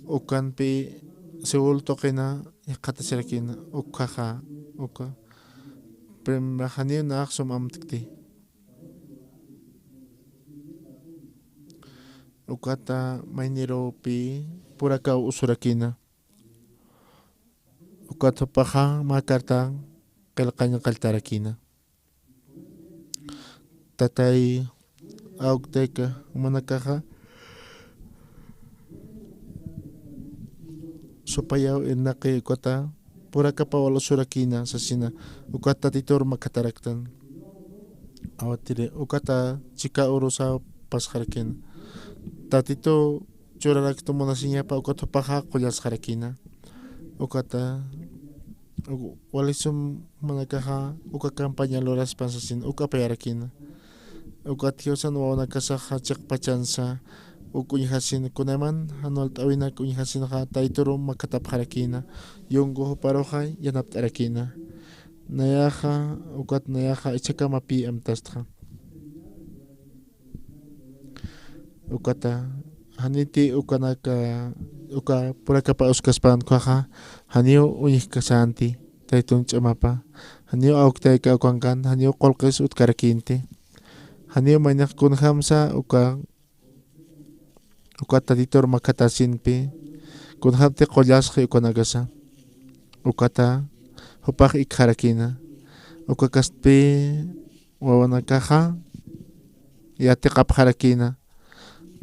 Ukanpi Seúl tuqina jikxatasirakina. Ukhaxa, uka. Primera janiw nax sum amtkti. Ukata maynirupi purakaw usurakina. Ukat jupaxa mä carta qillqañ qilltarakina. Tatay, awktayka, jumanakaxa supayaw irnaqi ukata purakapa wal usurakina sasina, ukat Tatitur makhataraktan. Awatiri ukata chika urusa pasxarakina. Tatitu churaraktu munasiñapa ukat jupaxa qullasxarakina. Ukata, u-, walisum jumanakaxa uka campaña luraspan sasin, uka apayarakina. Ukat Diosan wawanakasaxa chiqpachansa, uk uñjasin, kunayman jan walt'äwinak uñjasinxa Tayturu makhatapxarakina, yunku juparuxa yanapt'arakina. Nayaxa, ukat nayaxa ichhakamapi amtastxa. Ukata, janiti ukanaka, uka purakapa uskaspan ukhaxa, janiw uñjkasänti, Taytun ch'amapa, janiw awktayka ukankan, janiw qullqis utkarakïnti, janiw maynix kunjamsa uka, uka Tatitur makhatasinpi, kunjamti qullasxi ukanakasa, ukata, jupax ikxarakïna, uka kastpi, wawanakaxa yatiqapxarakïna.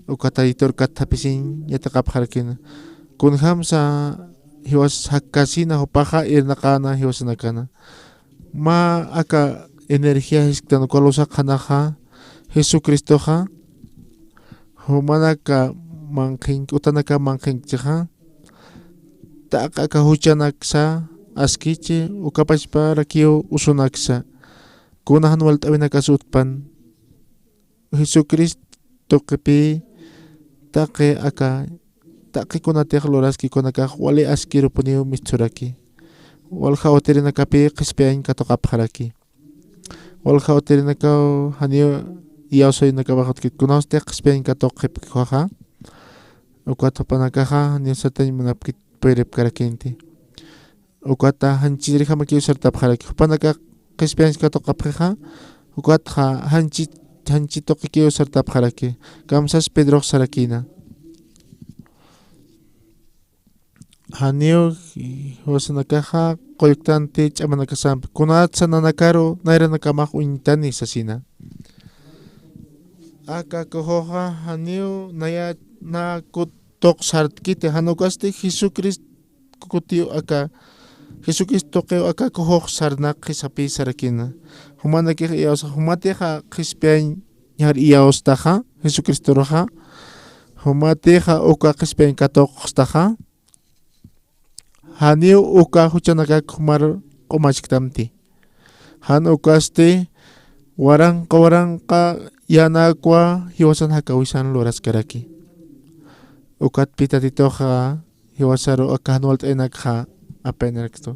Uka Tatitur kathapisiñ yatiqapxarakïna. Kunjamsa jiwas jakkasina jupaxa irnaqäna jiwasanakana. Mä aka energía jisktan uka luzaq janaxa Jesucristoxa jumanaka manqhink, utanaka manqhinkchixa. Taqi aka juchanaksa askichi, uka pachparakiw usunaksa. Kuna jan walt'äwinakas utpan. Jesucristo tuqipï taqi aka, taqi kunatix luraski ukanakax wali askirupuniw mistsuraki. Walja utirinakapi qhispiyañ katuqapxaraki. Walja utirinakaw janiw iyawsaynakapax utkit kunawsti qhispiyañ katuqipkixa. Ukat jupanakaxa janiw satañ munapkit puyripkarakïnti. Ukata janchirjamakiw sartapxaraki. Jupanaka qhispiyañ katuqapxixa, ukatxa janchi, janchi tuqikiw sartapxaraki. Kamsas Pedrox sarakïna. Janiw jiwasanakaxa qullqtanti ch'amanakasampi. Kunatsa nanakaru nayranakamax uñtani sasina. Aka kujuxa janiw naya, na kut tuq sartkiti, jan ukasti Jesucristo kutiw aka, Jesucristo tuqiw aka kujux sarnaqxi sapï sarakïna. Jumanakix iyawsa, jumatixa qhispiyañ iyawstaxa, Jesucristoruxa, jumatixa uka qhispiyañ katuqstaxa, janiw uka juchanakak jumar q'umachktamti. Jan ukasti waranqa waranqa yanakwa jiwasan jakawisan luraskaraki. Ukatpï Tatituxa jiwasaru aka jan walt'äwinakxa apaynaraktu.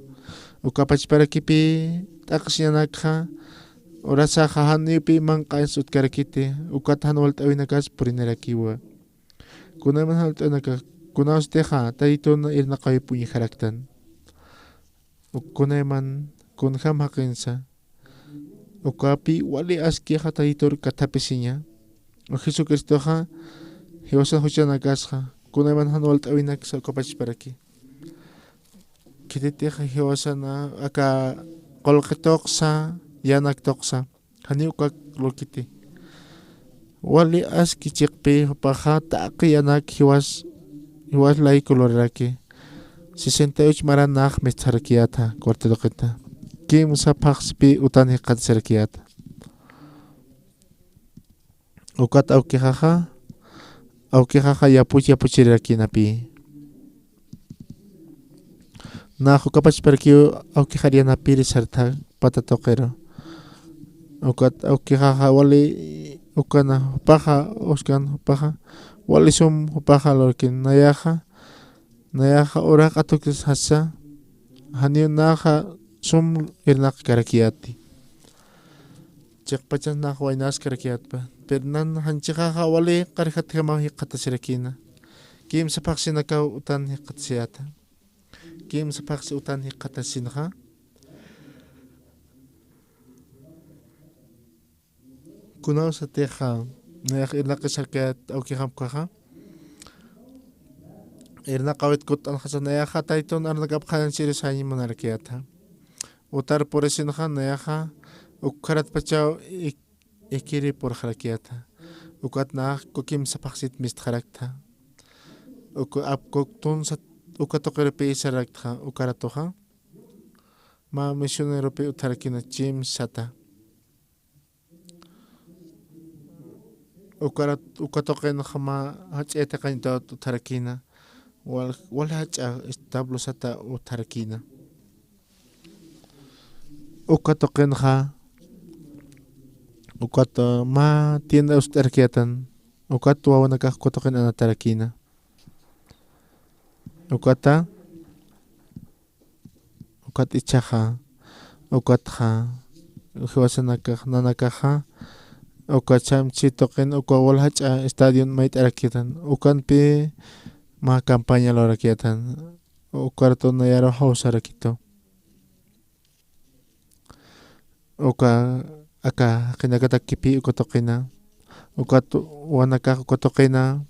Uka pachparakipï t'aqsiñanakxa, urasaxa janiwpï manq'añs utkarakiti, ukat jan walt'äwinakas purinirakiwa. Kunayman jan walt'äwinakax, kunawstixa Tatitun irnaqawip uñjaraktan. Uk kunayman kunjam jaqinsa, ukapï wali askixa Tatitur kathapisiña. Uk Jesucristoxa jiwasan juchanakasxa, kunayman jan walt'äwinaksa uka pachparaki. Khititix jiwasana aka qullqi tuqsa, yanak tuqsa. Janiw uka lurkiti. Wali aski chiqpï jupaxa taqi yanak jiwas, jiwas layku luraraki. Sesenta y ocho maran nax mistxarakiyäta, cuarta tuqita. Kimsa phaxsipï utan jikxatasarakiyäta. Ukat awkixaxa, awkixaxa yapuch, yapuchirirakïnapï. Nax uka pachparakiw awkixar yanapiri sartha pata tuqiru. Ukat awkixaxa wali ukana jupaxa, uskan jupaxa, wali sum jupaxa lurkin nayaxa, nayaxa uraq atukis jasa, janiw naxa sum irnaqkarakiyäti. Chiqpachan nax waynaskarakiyätpa. Pero nan janchixaxa wali qarjatjamaw jikxatasirakïna. Kimsa phaxsinakaw utan jikxatasiyäta. Kimsa phaxsi utan jikxatasinxa. Kunawsatixa nayax irnaqisarkayät awkixam ukaxa. Irnaqawit kutt'anxasa nayaxa taytun arunakap qhananchirisañ munarakiyäta. Utar purisinxa nayaxa ukharatpachaw ik-, ikiri purxarakiyäta. Ukat nax kukimsa phaxsit mistxaraktha. Uka ap kuktunsa uka tuqirupï saraktxa ukaratuxa. Mä misioneropi utjarakïna chimsata. Ukarat-, uka tuqinxa mä jach'a yatiqañ utat utjarakïna, wal-, wal jach'a establo sata utjarakïna. Uka tuqinxa, ukat, uh, mä tienda ust'arakiyätan, ukat wawanakax uka tuqin anatarakïna. Ukata, ukat ichhaxa, ukatxa, jiwasanakax, nanakaxa, uka ch'amchi tuqin, uka wal jach'a estadion mayt'arakiyätan, ukanpi mä campaña lurarakiyätan, ukaratu nayaru jawsarakitu. Uka aka jaqinakatakipï uka tuqina, ukat wawanakax uka tuqina,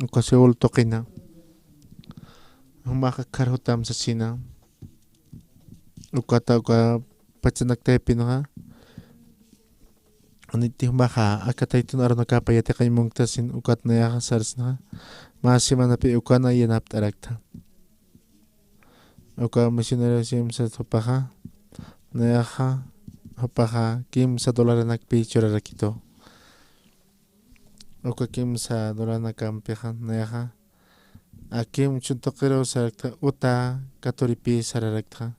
uka Seúl tuqina. Jumax akkharjutam sasina. Ukata uka pachanaktaypinxa. Aniti jumaxa aka taytun arunakapa yatiqañ munktasin ukat nayaxa sarsinxa. Mä semanapï ukana yanapt'araktha. Uka misionero simsat jupaxa, nayaxa, jupaxa kimsa dolaranakpï churarakitu. Uka kimsa dolaranakampixa, nayaxa, a kimchhun tuqiru saraktxa, uta katuripï sararaktxa.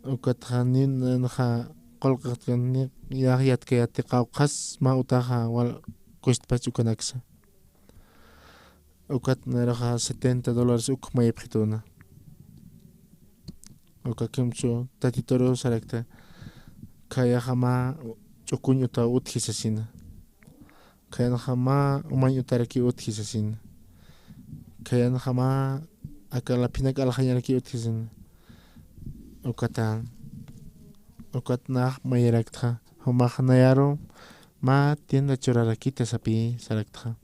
Ukatxa nin, nanxa qullqixtkan ni, yax yatkayäti qawqhas mä utaxa wal kustpach ukanaksa. Ukat nayaruxa setenta dólares uk mayipxituna. Uka kimchhu tatituru sarakta, khayaxa mä ch'ukuñ uta utji sasina. Khayanxa mä umañ utaraki utji sasina. Khayanxa mä aka laphinak alxañaraki utji sasina. Ukata, ukat nax mayiraktxa, jumax nayaru mä tienda churarakita sapï saraktxa.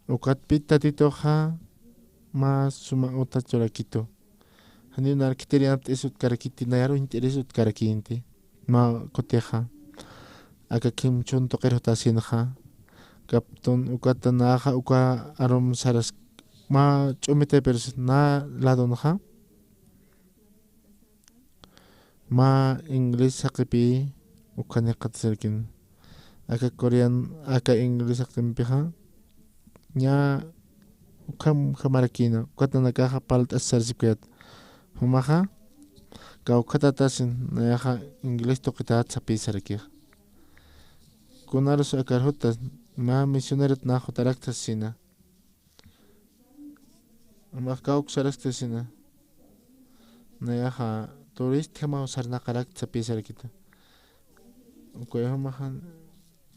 Ukatpï tatituxa mä suma uta churakitu. Janiw nar khitir yanapt'is utkarakiti, nayaru jint'iris utkarakïnti. Mä kutixa. Aka kimchhun tuqir jutasinxa. Kaptun ukata naxa uka arum saras mä ch'umitay pero na ladonxa. Mä inglés jaqipï ukhaniqat sirkin. Aka corean, aka inglés jaqimpixa. Ña ukham jamarakïna, ukat nanakaxa parlt'as sarsipkayät. Jumaxa, kawkhatatasin, nayaxa inglés tuqitat sapï sarakixa. Kunarus akar jutas, mä misionerot nax jutarakta sasina. Jumax kawk sarakta sasina. Nayaxa turistjamaw sarnaqarakta sapï sarakita. Ukay jumaxa,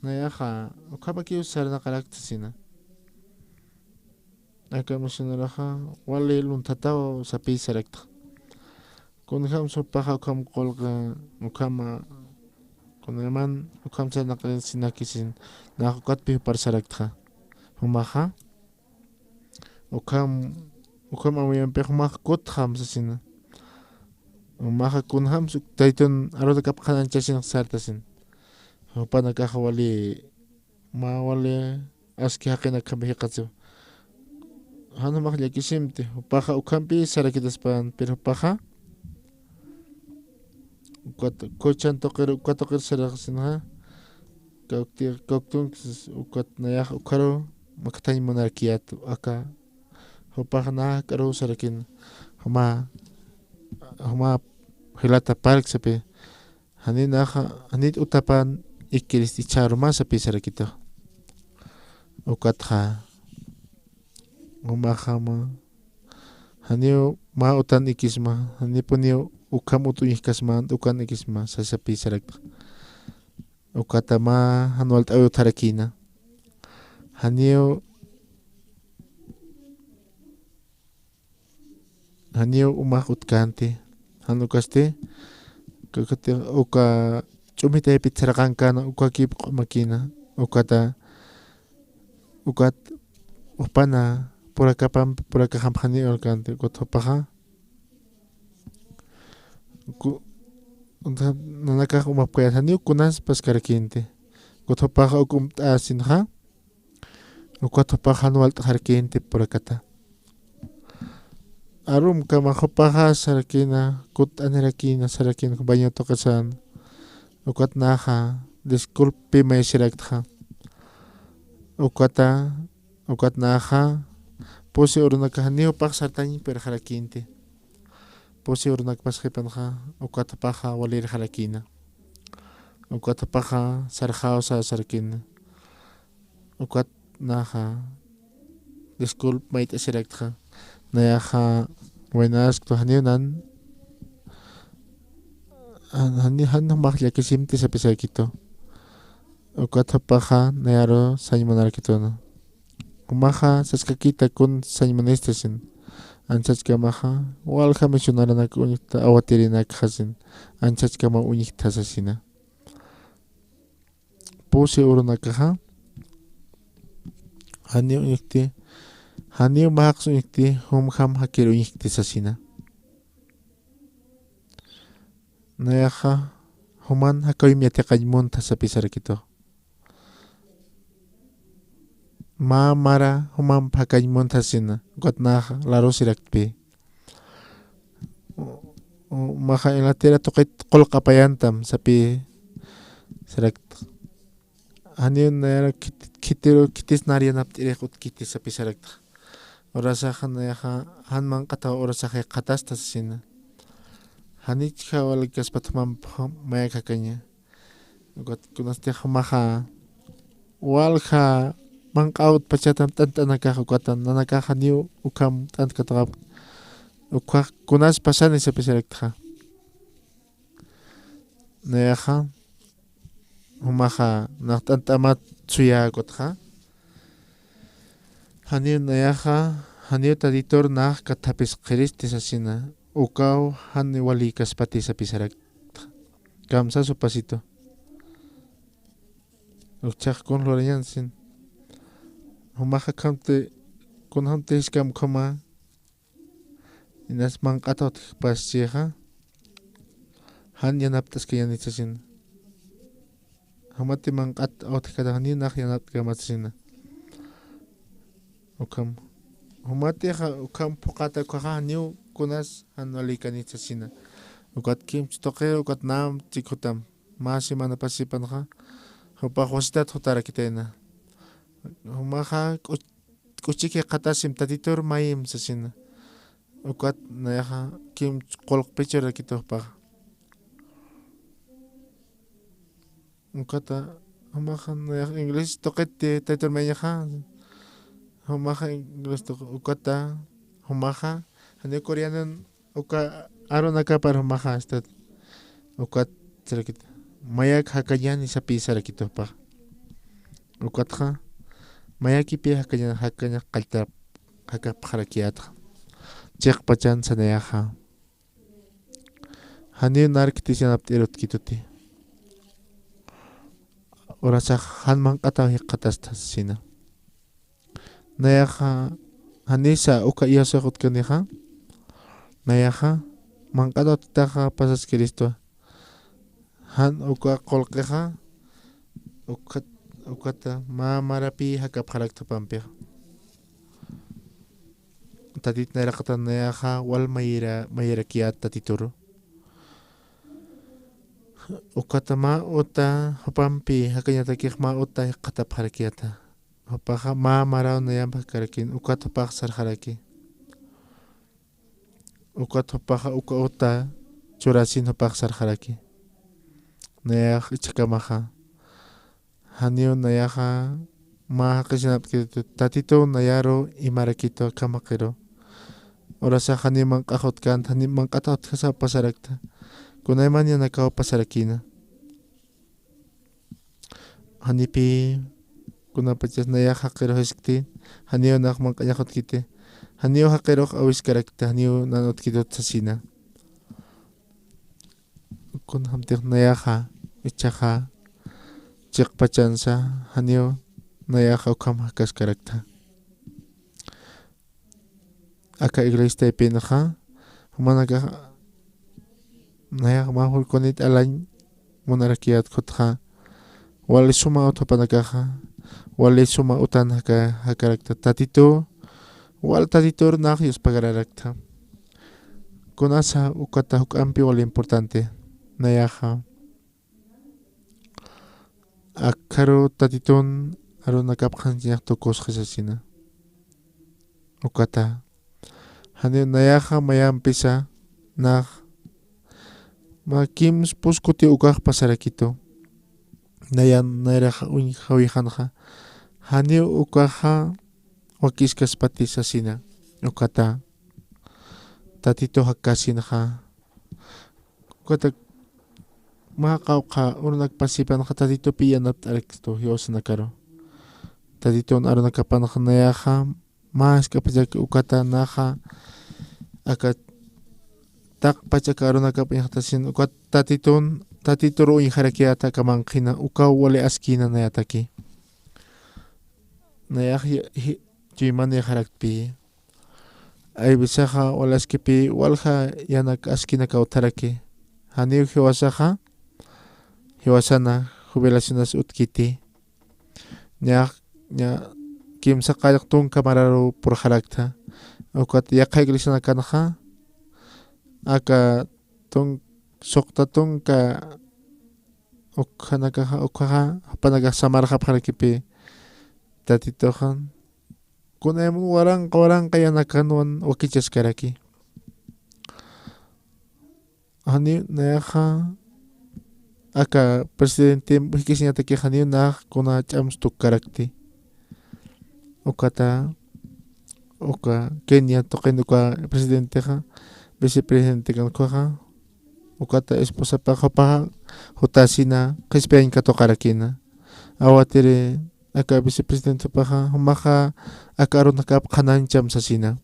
nayaxa ukhamakiw sarnaqarakta sasina. Aka misioneroxa wali lunthataw sapï saraktxa. Kunjam jupaxa ukham qullqi, ukhama, kunjaman ukham sarnaqasinakasin, nax ukatpï jupar saraktxa. Jumaxa, ukham, ukham awiyampix jumax kutxam sasina. Jumaxa kunjam suk taytun arunakap qhananchasin sartasin. Jupanakaxa wali, mä wali aski jaqinakjampi jikxatsiwa. Jan jumax llakisimti, jupaxa ukhampï sarakitaspan, pero jupaxa, ukat, kuchan tuqir, uka tuqir saraqsinxa, kawkti, kawktunks, ukat nayax ukharu, makthañ munarakiyät, aka, jupax nax k'aru sarakin, juma, juma jilata park sapï, Jani naxa, janit utapan ikirist ichharu mä sapï sarakita. Ukatxa, jumaxa mä, janiw mä utan ikisma, janipuniw ukham ut uñjkasma, ukan ikisma, sasapi saraktxa. Ukata mä jan walt'äwi utjarakïna. Janiw, janiw umax utkänti. Jan ukasti, kakati uka ch'umit aypit saraqankän, ukakip q'umakïna. Ukata, ukat jupana, purakapamp, purakaxamp janiw alkänti, ukat jupaxa. Ku-, nanakax umapkayät janiw kunas paskarakïnti. Ukat jupaxa uk umt'asinxa. Ukat jupax jan walt'xarakïnti purakata. Arumkama jupaxa sarakïna, kutt'anirakïna, sarakïna, baño tuqisan. Ukat naxa, disculpe, may siraktxa. Ukata, ukat naxa, pusi urunakax janiw jupax sartañ pirxarakïnti. Pusi urunak pasxipanxa, ukat jupaxa walirxarakïna. Ukat jupaxa sarxaw sasarakïna. Ukat naxa, disculpe, mayt'asiraktxa. Nayaxa, buenas, janiw nan, jan, jan, jan jumax llakisimti sapisarakitu. Ukat jupaxa, nayaru sañ munarakituna. Jumaxa saskakïta kun sañ munista sina. Anchachkamaxa, walja misionaranak uñjkta, awatirinakxa sina. Anchachkama uñjkta sasina. Pusi urunakaxa, janiw uñjkti, janiw mä jaqs uñjkti, jumjam jakir uñjkti sasina. Nayaxa, juman jakawimp yatiqañ munta sapisarakitu. Mä mara jumamp jakañ munta sasina, ukat naxa, larusiraktpi. U-, u-, maxa en la tierra tuqit qullq apayantam sapisarakt. Janiw nayar khit-, khitiru, khitis nar yanapt'irix utkiti sapisaraktxa. Urasaxa nayaxa, jan manq'ataw urasax jikxatasta sasina. Janich jawalkaspat jumamp mayak jakaña. Ukat kunastix jumaxa, walja manq'awt pachatam t'ant'anakax ukata, nanakax janiw ukham t'antkatxapxi. Ukhax kunas pasani sapisaraktxa. Nayaxa, jumaxa, nax t'ant'amat suyäkutxa. Janiw nayaxa, janiw Tatitur nax kathapisqiristi sasina, ukaw jan walïkaspati sapisaraktxa. Kamsas jupasitu. Ukchax kun lurañan sina. Jumaxa khamti, kunjamti jiskam ukhama, inas manq'at utjkpaschixa, jan yanapt'askañäni sasina. Jumati manq'at utjkatax janiw nax yanapt'kamat sasina. Ukham. Jumatixa ukham phuqata ukhaxa janiw kunas jan walïkani sasina. Ukat kimch tuqir, ukat nam chikhutam. Mä semana pasipanxa, jupax wasitat jutarakitayna. Jumaxa k'uch-, k'uchik jikxatasim, Tatitur mayim sasina. Ukat nayaxa kimch qullq pichurakitu jupaxa. Ukata, jumaxa nayax inglés tuqit Tatitur mayiñaxa. Jumaxa inglés tuq-, ukata, jumaxa, janiw coreanon uka arunakapar jumaxa, astat, ukat sarakit, mayak jakañäni sapisarakitu jupax. Ukatxa, mayakipi jakaña, jakaña qalltap, jakapxarakiyätxa. Chiqpachan sanayaxa. Janiw nar khitis yanapt'ir utkituti. Urasax jan manq'ataw jikxatasta sasina. Nayaxa, janisa uka iyawsax utkanixa. Nayaxa, manq'at utjktaxa pasaskiristwa. Jan uka qullqixa, ukat, ukata mä marapi jakapxarakt jupampixa. Tatit nayraqatan nayaxa, wal mayira, mayirakiyät Tatituru. Ukata mä uta, jupampi jakañatakix mä uta jikxatapxarakiyäta. Jupaxa mä maraw nayamp jakarakin, ukat jupax sarxaraki. Ukat jupaxa uka uta churasin jupax sarxaraki. Nayax ichhakamaxa. Janiw nayaxa mä jaqis yanapt'kiristu, Tatituw nayaru imarakitu akham jaqiru. Urasa janiw manq'ax utkänti, janiw manq'at utjasa pasarakta. Kunayman yanakaw pasarakïna. Janipï kunapachas nayax jaqirux jiskti, janiw nax manq'añax utkiti, janiw jaqirux awiskarakta, janiw nan utkitut sasina. Kunjamtix nayaxa, ichaxa, chiqpachansa, janiw nayaxa ukham jakaskarakta. Aka iglesia taypinxa, jumanakax nayax mä jurkunit alañ munarakiyät jutxa, wali suma utjapanakaxa, wali suma utan jaka-, jakarakta Tatitu, wal Tatitur nax yuspagararakta. Kunasa ukata juk'ampi wali importante, nayaxa. Akharu Tatitun arunakap qhanchañax tukusxi sasina. Ukata. Janiw nayaxa mayampisa nax. Mä kimspus kuti ukax pasarakitu. Nayan nayrax uñjawixanxa. Janiw ukaxa wakiskaspati sasina. Ukata. Tatitu jakasinxa. Ukata mä qawqha urunak pasipanxa Tatitupi yanapt'araktu jiwasanakaru. Tatitun arunakapanxa nayaxa mä jisk'apachak ukata naxa aka taqpach aka arunakap uñjatasin ukat Tatitun, Tatitur uñjarakiyäta aka manqhina ukaw wali askïna nayataki. Nayax ya-, ji-, chuymanïxaraktpï. Aywisaxa walaskipï walja yanak askinakaw utjaraki. Janiw jiwasaxa, jiwasana jubilacionas utkiti. Ñax, ña kimsa qallq tunka mararu purxaraktha. Ukat yaqha iglesianakanxa, aka tun-, suqta tunka ukhanakaxa, ukhaxa, jupanakax samarxapxarakipï. Tatituxan. Kunayman waranqa, waranqa yanakanwan wakichaskaraki. Janiw nayaxa, aka presidente jikisiñataki janiw nax kuna ch'ams tukkarakti. Ukata, uka Kenia tuqin uka presidentexa, vicepresidentekan ukhaxa, ukata esposapax jupaxa jutasina qhispiyañ katuqarakïna. Awatiri aka vicepresidente jupaxa, jumaxa aka arunakap qhanañcham sasina.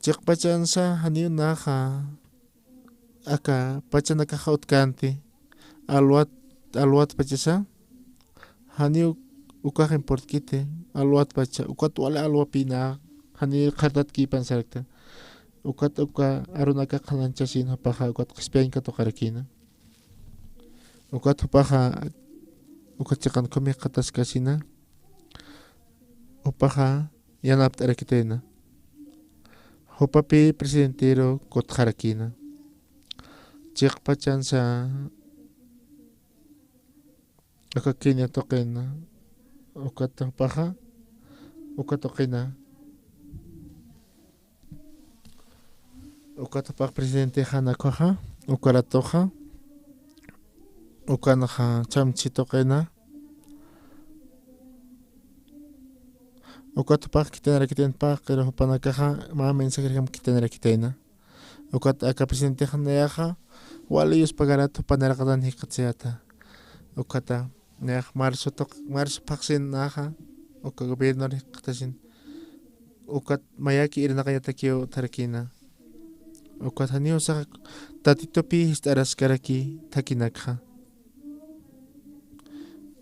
Chiqpachansa janiw naxa aka pachanakaxa utkänti, alwat, alwatpachasa, janiw ukax importkiti, alwatpacha, ukat wali alwapïna, janiw qhartatkïpan sarakta. Ukat uka arunakax qhanañchasin jupaxa, ukat qhispiyañ katuqarakïna. Ukat jupaxa, ukat chiqan khumikataskasina, jupaxa yanapt'arakitayna. Jupapï presidenteru kutxarakïna. Chiqpachansa, aka Kenia tuqina, ukat jupaxa, uka tuqina. Ukat jupax presidentexa nakhwaxa, uka ratuxa, ukanxa chamchi tuqina. Ukat jupax khitinarakitayna, pero jupanakaxa mä mensajerjam khitinarakitayna. Ukat aka presidentexa nayaxa wali yuspagarat jupanaraqatan jikxatasiyäta. Ukata nayax marzo tuq-, marzo phaxsin naxa, uka gobierno jikxatasin. Ukat mayaki irnaqañatakiw utjarakïna. Ukat janiw saxa Tatitupï jist'araskaraki thakinakxa.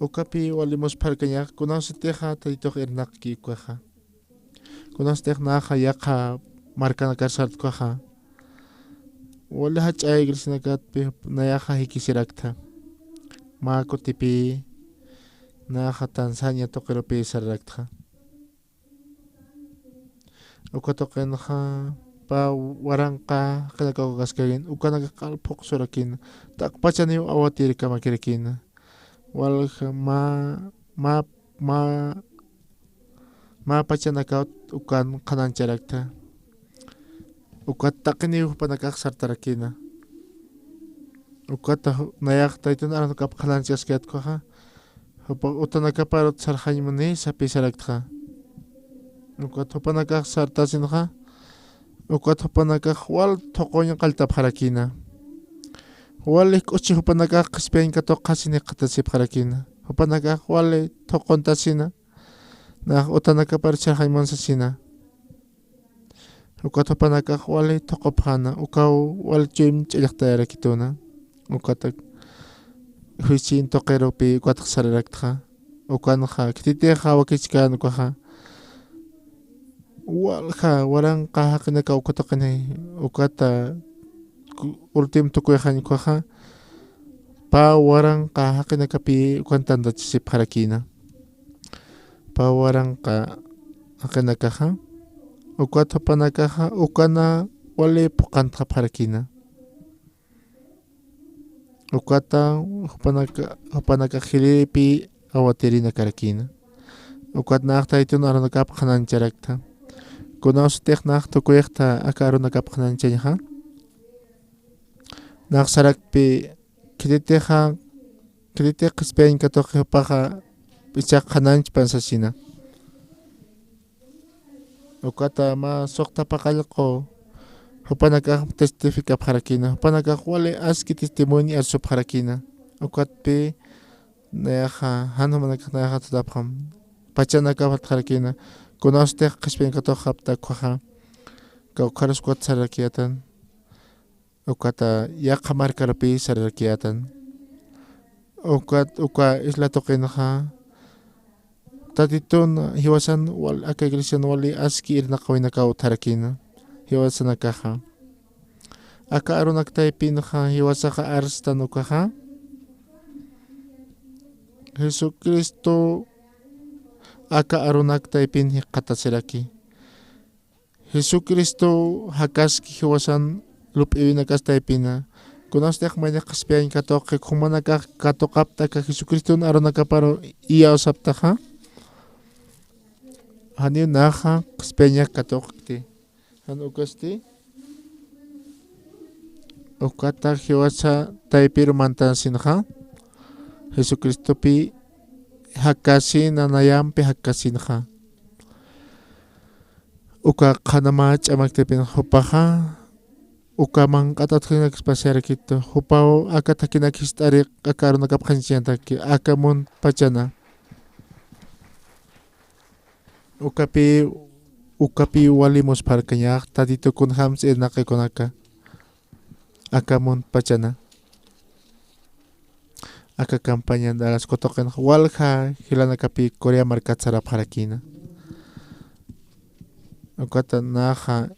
Ukapï wali muspharkañax, kunasatixa Tatitux irnaqki ukaxa. Kunasatix naxa yaqha markanakar sartkwaxa. Wali jach'a iglesianakatpï nayaxa jikisiraktha. Mä kutipï naxa Tanzania tuqirupï sararaktxa. Uka tuqinxa pä waranqa jaqinakaw kaskakin, ukanakax q'al phuqsurakïna, taqpachaniw awatirkamakirakïna. Walja mä, mä, mä, mä pachanakawt ukan qhanañcharaktha. Ukat taqiniw jupanakax sartarakïna. Ukat nayax Taytun arunakap qhanañchaskayät ukhaxa, jupa utanakaparut sarxañ muni sapï saraktxa. Ukat jupanakax sartasinxa, Ukat jupanakax wal thuquñ qalltapxarakïna. Wal jik'uchi jupanakax qhispiyañ katuqxasin jikxatasipxarakïna. Jupanakax wali thuquntasina. Nax utanakapar chhaqañ munsasina. Ukat jupanakax wali thuqupxäna, ukaw wal chuyma ch'allxtayarakituna. Ukatak juiciñ tuqirupi ukatx sararaktxa. Ukanxa, khititixa wakichkän ukaxa. Walja waranqa jaqinakaw uka tuqini, ukata ku-, último tukuyxañ ukaxa. Pä waranqa jaqinakapï ukan tantachasipxarakïna. Pä waranqa jaqinakaxa, ukat jupanakaxa, ukana wali phuqhantxapxarakïna. Ukata jupanaka, jupanaka jilïripï awatirïnakarakïna. Ukat nax Taytun arunakap qhanañcharaktha. Kunawsatix nax tukuyxta aka arunakap qhanañchañxa. Nax saraktpï, khititixa, khititix qhispiyañ katuqi jupaxa ichhax qhanañchpan sasina. Ukata mä suxta paqallqu jupanakax testificapxarakïna, jupanakax wali aski testimonio arsupxarakïna. Ukatpï nayaxa, jan jumanakax nayaxa tutapxam. Pachanakap jatxarakïna, kunawsatix qhispiyañ katuqxapta ukkhaxa, kawkharus ukat sararakiyätan. Ukata yaqha markarupï sararakiyätan. Ukat, uka isla tuqinxa, Tatitun jiwasan wal, aka iglesian wali aski irnaqawinakaw utjarakïna, jiwasanakaxa. Aka arunak taypinxa jiwasaxa arstan ukaxa. Jesucristo aka arunak taypin jikxatasiraki. Jesucristo jakaski jiwasan lup'iwinakas taypina. Kunasatix mayni qhispiyañ katuqi, jumanakax katuqapta aka Jesucriston arunakaparu iyawsaptaxa. Janiw naxa qhispiyañak katuqkti. Jan ukasti. Ukata jiwasa taypiru mantansinxa. Jesucristopi jakasina, nayampi jakasinxa. Uka qhanama ch'amaktipin jupaxa, uka manq'at utjkinakspasarakit, jupaw aka thakinak jist'ari aka arunakap qhanchañataki, aka munt pachana. Ukapi, ukapi wali muspharkañax, Tatitu kunjams irnaqi kunaka. Aka munt pachana. Aka campañan Dallas katuqin walja jilanakapi Corea markat sarapxarakïna. Ukata naxa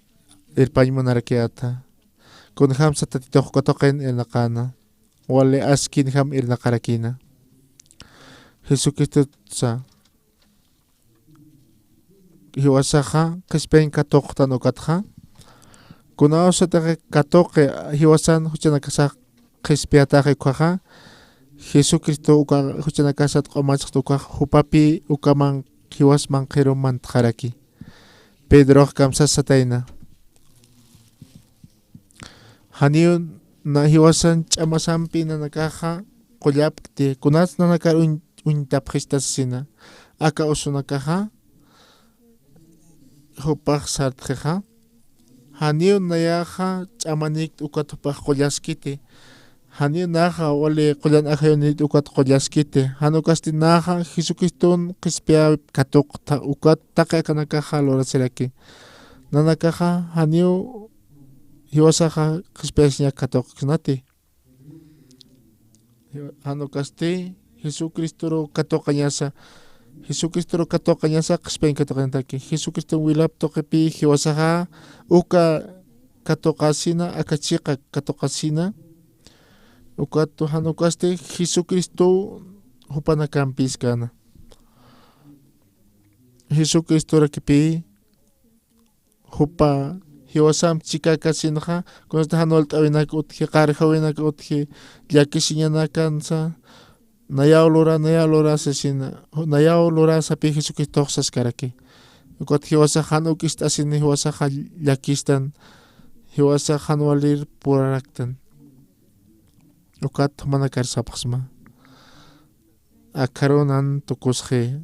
irpañ munarakiyäta. Kunjamsa Tatitux katuqin irnaqäna. Wali askinjam irnaqarakïna. Jesucristosa jiwasaxa qhispiyañ katuqtan ukatxa. Kunawsatix katuqi jiwasan juchanakasax qhispiyataxi ukhaxa. Jesucristo uka juchanakasat q'umachxt ukax jupapi ukaman jiwas manqhirum mantxaraki. Pedrox kamsas satayna. Janiw na jiwasan ch'amasampi nanakaxa qullapkti, kunats nanakar uñ-, uñtapxista sasina, aka usunakaxa, jupax sartxixa, janiw nayaxa ch'amanikti ukat jupax qullaskiti, janiw naxa wali qullan ajayuniti ukat qullaskiti, jan ukasti naxa Jesucriston qhispiyäwip katuqta ukat taqi akanakaxa lurasiraki. Nanakaxa janiw jiwasaxa qhispiyasiñak katuqksnati. Jan ukasti Jesucristoru katuqañasa, Jesucristoru katuqañasa qhispiyañ katuqañataki. Jesucriston wilap tuqipi jiwasaxa uka katuqasina, aka chiqa katuqasina. Ukat jan ukasti Jesucristo jupanakampïskana. Jesucristorakipi jupa jiwasamp chikakasinxa, kunasatix jan walt'äwinak utji, qarjawinak utji, llakisiñanakansa, nayaw lura, nayaw lura sasina, nayaw lura sapï Jesucristox saskaraki. Ukat jiwasax jan uk ist'asini, jiwasaxa llakistan, jiwasax jan walir puraraktan. Ukat jumanakar sapxsma. Akharunan tukusxi.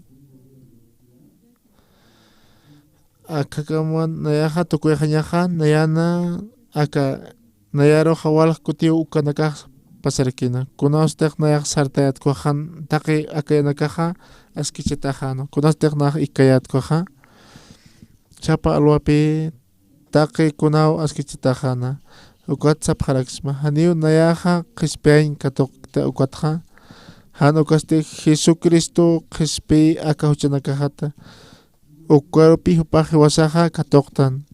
Akhakaman nayaxa tukuyxañaxa, nayana aka nayaruxa walja kutiw ukanakax pasarakïna. Kunawstix nayax sartayät ukaxa, taqi akayanakaxa askichataxäna. Kunawstix nayax ikkayät ukaxa, sapa alwapï taqi kunaw askichataxäna. Ukat sapxaraksma, janiw nayaxa qhispiyañ katuqkta ukatxa. Jan ukasti Jesucristo qhispiy aka juchanakaxata. Ukarupï jupax jiwasaxa katuqtan.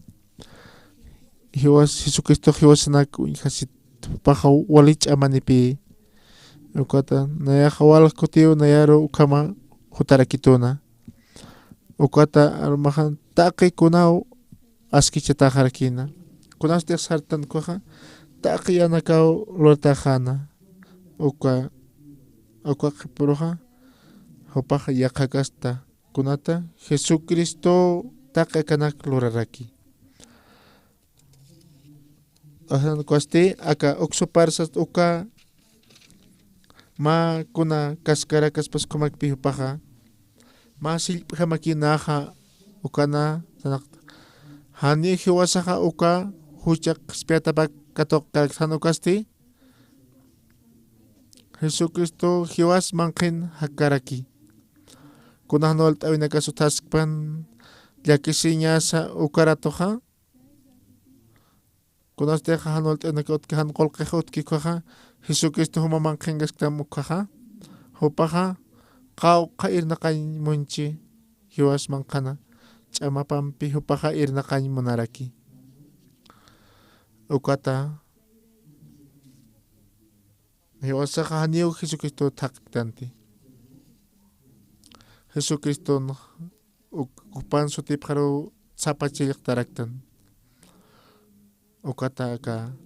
Jiwas, Jesucristo jiwasanak uñjasit jupaxa wali ch'amanipï. Ukata nayaxa walja kutiw nayaru ukhama jutarakituna. Ukata armaxa taqi kunaw askichataxarakïna. Kunastix sartan ukaxa, taqi yanakaw lurataxäna. Uka, uka qhipiruxa, jupax yaqhakasta. Kunata, Jesucristo taqi akanak luraraki. Asan ukasti, aka uksuparsat uka, mä kuna kaskarakaspas ukhamakpï jupaxa, mä sillp'jamakïnaxa ukana sanaqta. Janiw jiwasaxa uka jucha qhispiyatapak katuqkarakta, jan ukasti, Jesucristo jiwas manqhin jakaraki. Kuna jan walt'äwinakas utjaskpan llakisiñasa ukaratuxa. Kunastix jan walt'äwinaka utjki, jan qullqix utjki ukaxa, Jesucristo juma manqhinkasktam ukaxa. Jupaxa, qawqha irnaqañ munchi, jiwas manqhana, ch'amapampi jupaxa irnaqañ munaraki. Ukata, jiwasaxa janiw Jesucristo thaqktanti. Jesucriston uk-, jupan sutipxaruw sapa chillqtaraktan. Ukata aka.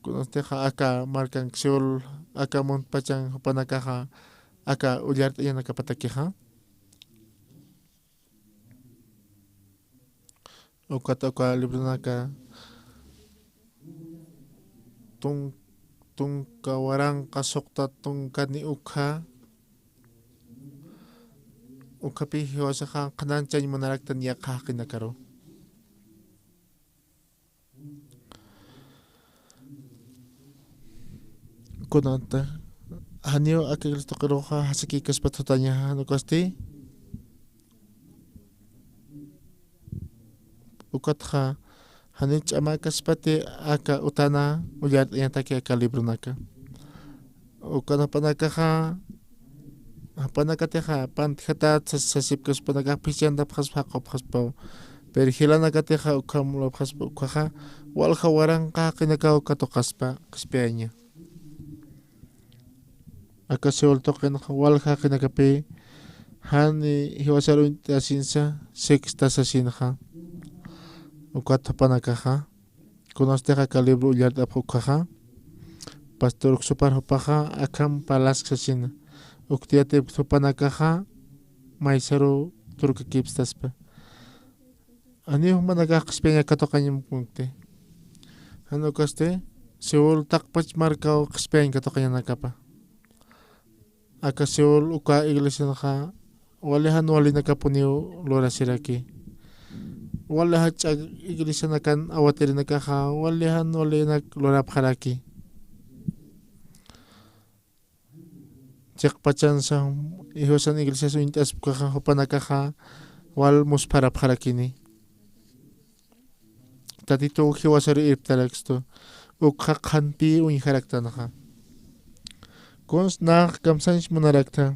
Kunastix aka markank Seúl, aka muntpachan jupanakaxa, aka ullart'añanakapatakixa. Ukat uka libronaka tun-, tunka waranqa suqta tunkani ukha, ukhapi jiwasaxa qhanañchañ munaraktan yaqha jaqinakaru. Kunata, janiw aka iglesia tuqiruxa jasakïkaspat jutañaxa, jan ukasti. Ukatxa, janiw ch'amäkaspati aka utana ullart'añataki aka libronaka. Ukan jupanakaxa, jupanakatixa pantjatat sas-, sasipkaspa, jupanakax phichhantapxaspa, jaqupxaspaw. Pero jilanakatixa ukham lupxaspa, ukhaxa walja waranqa jaqinakaw katuqaspa, qhispiyaña. Aka Seúl tuqinxa walja jaqinakapï, jan jiwasar uñt'asinsa, sexta sasinxa. Ukat jupanakaxa. Kunastix aka libro ullart'apx ukhaxa, pastor uksupar jupaxa akham parlask sasina. Ukti yatipkta jupanakaxa maysaruw turkakipstaspa. Janiw jumanakax qhispiyañ katuqañ munkti. Jan ukasti, Seúl taqpach markaw qhispiyañ katuqañanakapa. Aka Seúl uka iglesianxa wali jan walinakapuniw lurasiraki. Wali jach'a iglesianakan awatirinakaxa wali jan walinak lurapxaraki. Chiqpachansa jiwasan iglesias uñt'aspkaxa jupanakaxa wal muspharapxarakini. Tatituw jiwasaru irptarakstu, ukxa qhanpï uñjaraktanxa. Kuns nax kamsañs munaraktha.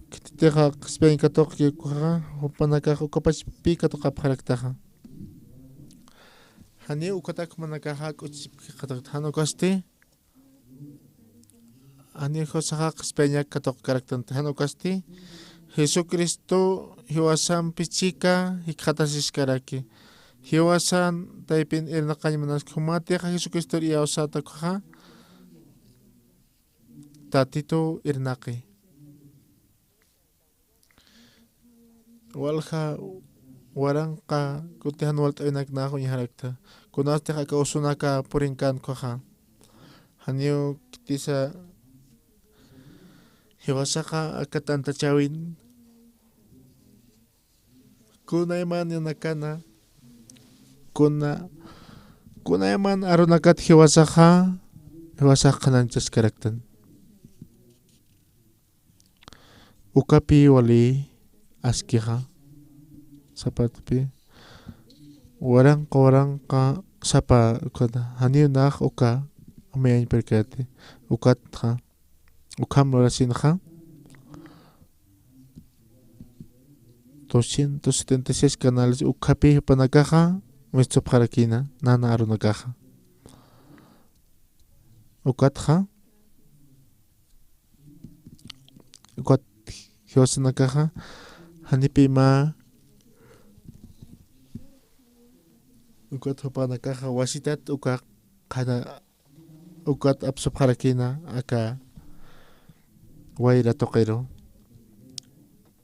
Khititixa qhispiyañ katuqki ukxa, jupanakax ukapachpï katuqapxaraktaxa. Janiw ukatak jumanakaxa k'uchipki katuqta, jan ukasti. Janiw jiwasaxa qhispiyañak katuqkaraktanti, jan ukasti, Jesucristo jiwasampi chika jikxatasiskaraki. Jiwasan taypin irnaqañ munaski, jumatixa Jesucristor iyawsata ukxa, Tatituw irnaqi. Walja waranqa kuti jan walt'awinak nax uñjarakta. Kunastix aka usunaka purinkan ukhaxa. Janiw khitisa Jiwasaxa aka tantachäwin, kunayman nanakana, kuna, kunayman arunakat jiwasaxa, jiwasax qhanañchaskaraktan. Ukapi wali askixa, sapatpi, waranqa, waranqa, sapa, ukat, janiw nax uka, amayañpirkati, ukatxa, ukham lurasinxa, doscientos setenta y seis canales ukhapi jupanakaxa, mistupxarakïna, nana arunakaxa. Ukatxa, ukat jiwasanakaxa, janipi mä, ukat jupanakaxa, wasitat uka qhana, ukat apsupxarakïna, aka wayra tuqiru.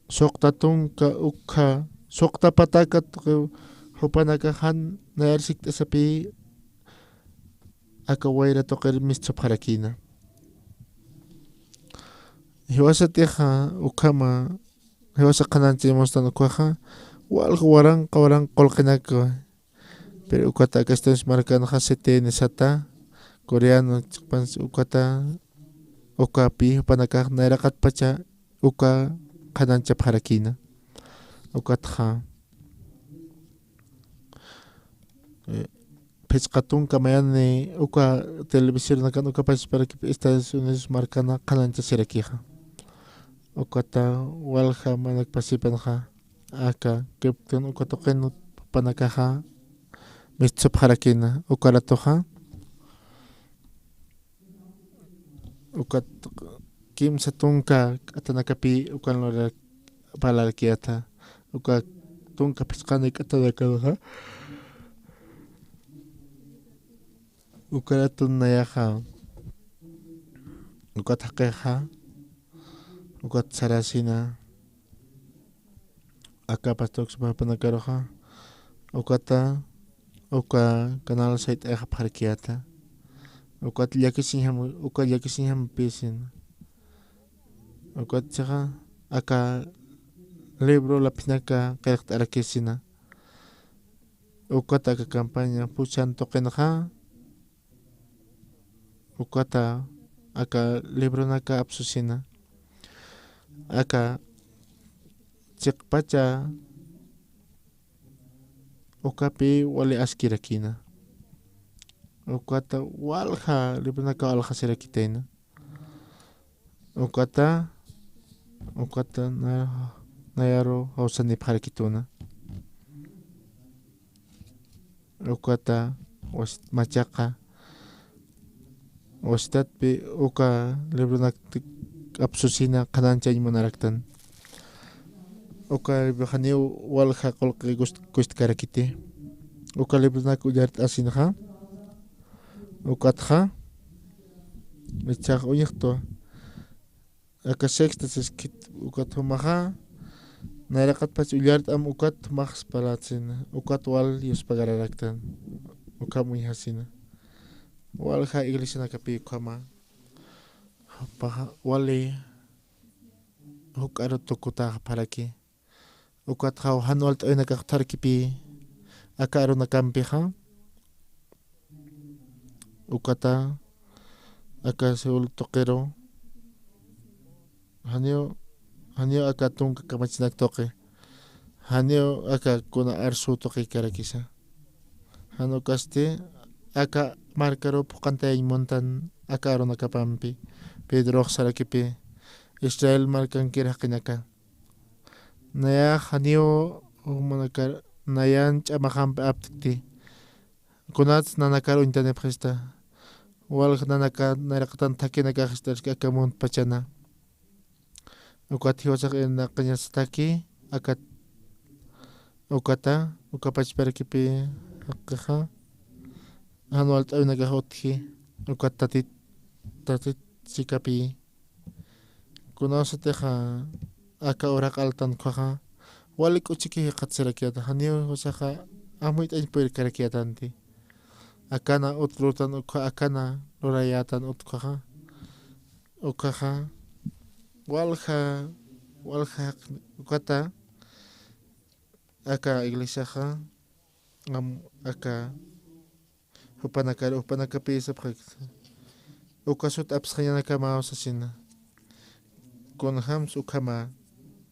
Suqta tunka ukha, suqta patakat jupanakaxa nayar sikt'asipï, aka wayra tuqir mistupxarakïna. Jiwasatixa ukhama, jiwasa qhanañchañ mustan ukhaxa, walja waranqa, waranqa qullqinaka. Pero ukata aka Estados Unidos markanxa C T N sata, coreano, chiqpans ukata, ukapi, jupanakax nayraqatpacha, uka qhanañchapxarakïna. Ukatxa, eh, phichqa tunka mayani uka televisornakan uka pasiparakipi Estados Unidos markana qhanañchasirakixa. Ukata walja manakpasipanxa aka kiptun uka tuqin jupanakaxa mistupxarakïna uka ratuxa. Ukat kimsa tunka k'atanakapi ukan lura parlarakïta, uka tunka phichqani k'atanakanxa, uka ratun nayaxa, ukat jaqixa, ukat sarasina, aka pastor jupanakaruxa, ukata, uka canal sayt'ayxapxarakïta. Ukat llakisiñjam, uka llakisiñjampisina. Ukat chiqa, aka libro laphinaka qillqt'arakisina. Ukat aka campaña puchan tuqinxa, ukata aka libronaka apsusina. Aka chiqpacha ukapi wali askirakïna. Ukata walja libronaka aljasirakitayna. Ukata, ukata na-, nayaru jawsanipxarakituna. Ukata was-, machaqa, wasitatpi uka libronak apsusina qhanañchañ munaraktan. Uka libro janiw walja qullqi gust-, gustkarakiti. Uka libronak ullart'asinxa, ukatxa, ichax uñjtwa. Aka sexta siskit ukat jumaxa, nayraqatpach ullart'am ukat jumax parlatsina, ukat wal yuspagararaktan, ukham uñjasina. Walja iglesianakapi ukhama, jupaxa wali juk'aru tukutaxapxaraki. Ukatxa jan walt'awinakax utjarkipï aka arunakampixa. Ukata aka Seúl tuqiru. Janiw, janiw aka tunka kamachinak tuqi. Janiw aka kuna arsuw tuqikarakisa. Jan ukasti aka markaruw phuqantayañ muntan aka arunakapampi. Pedrox sarakipï Israel markankir jaqinaka. Nayax janiw jumanakar nayan ch'amaxampi aptkti. Kunats nanakar uñtanipxista. Walja nanaka nayraqatan thakhinakax ist'arki aka muntpachana. Ukat jiwasax irnaqañasataki, akat, ukata, uka pachparakipi jaqixa, jan walt'awinakax utji, ukat tatit, tatit chikapi. Kunawsatixa aka uraq altan ukhaxa, wali k'uchiki jikxatsirakiata, janiw jiwasaxa amuyt'añ purikarakïtanti. Akana ut lutan ukha, akana lurayätan ut ukhaxa. Ukhaxa, Walja, walja ukata, aka iglesiaxa, am, aka jupanakar, jupanakapi sapxakta. Uka sut apsxañanakamaw sasina. Kunjams ukhama,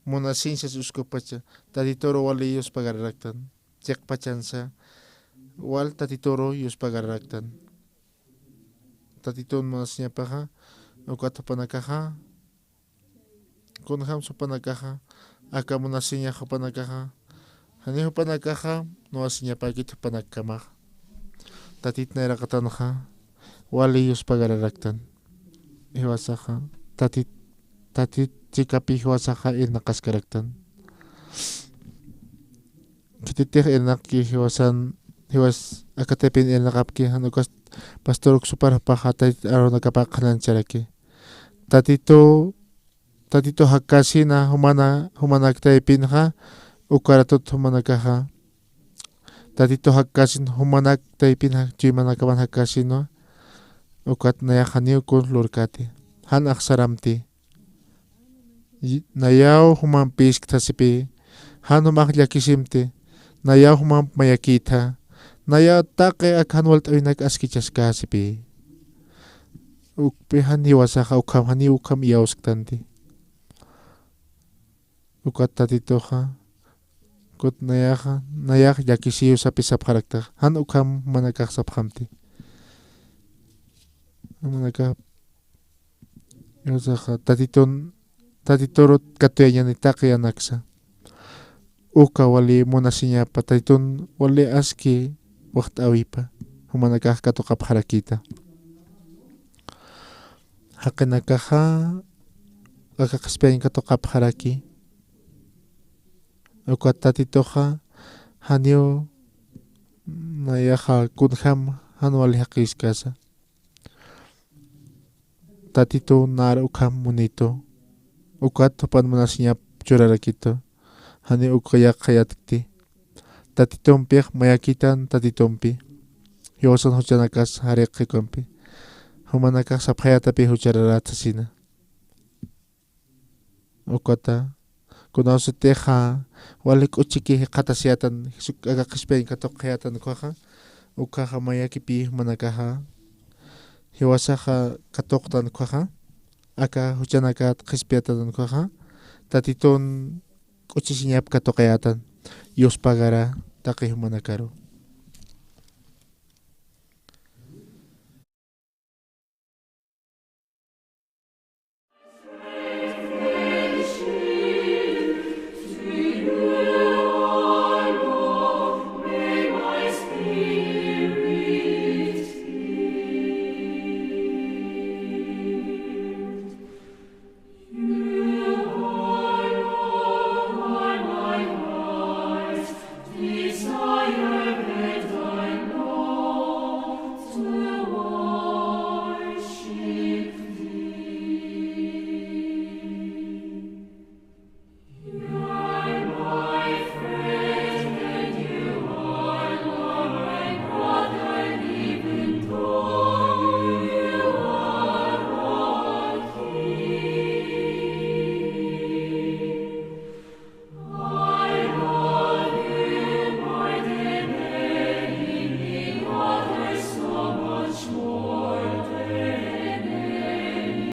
munasiñsas uskupacha, Tatituru wali yuspagararaktan. Chiqpachansa, wal Tatituru yuspagararaktan. Tatitun munasiñapaxa, ukat jupanakaxa, kunjams jupanakaxa, aka munasiñax jupanakaxa, jani jupanakaxa, munasiñapäkit jupanakkamaxa. Tatit nayraqatanxa, wali yuspagararaktan. Jiwasaxa, tatit, tatit chikapi jiwasaxa irnaqaskaraktan. Khititix irnaqki jiwasan, jiwas aka taypin irnaqapki, jan ukas pastor uksupar jupaxa Tatit Aaronakapax qhanañcharaki. Tatitu, Tatitu jakasina jumana, jumanak taypinxa, ukaratut jumanakaxa. Tatitu jakasin jumanak taypinxa, chuymanakaman jakasinwa, ukat nayax janiw kun lurkäti. Jan axsaramti. Y-, nayaw jumampiskta sipï, jan jumax llakisimti, nayaw jumamp mayakïtha, nayaw taqi ak jan walt'äwinak askichaskä sipï. Ukpi jan jiwasaxa ukham, janiw ukham iyawsktanti. Ukat Tatituxa, kut nayaxa, nayax llakisiw sapï sapxarakta, jan ukham jumanakax sapxamti. Jumanakax Diosxa Tatitun, Tatiturut katuyañani taqi anaksa. Uka wali munasiñapa, Tatitun wali aski waxt'äwipa, jumanakax katuqapxarakïta. Jaqinakaxa, aka qhispiyañ katuqapxaraki. Ukat Tatituxa, janiw, nayaxa, kunjam, jan wali jaqiskasa. Tatitu nar ukham munitu. Ukat jupan munasiñap churarakitu. Jani uka yaqha yatkti. Tatitumpix mayakitan Tatitumpi. Jiwasan juchanakas jariqi ukampi. Jumanakax sapxayätapï juchararätsasina. Ukata, kunawsatixa, wali k'uchiki jikxatasiyätan, Jesu-, aka qhispiyañ katuqayätan ukhaxa, ukhaxa mayakipï jumanakaxa, jiwasaxa katuqtan ukhaxa, aka juchanakat qhispiyätatan ukhaxa, Tatitun k'uchisiñap katuqayätan, yuspagara taqi jumanakaru.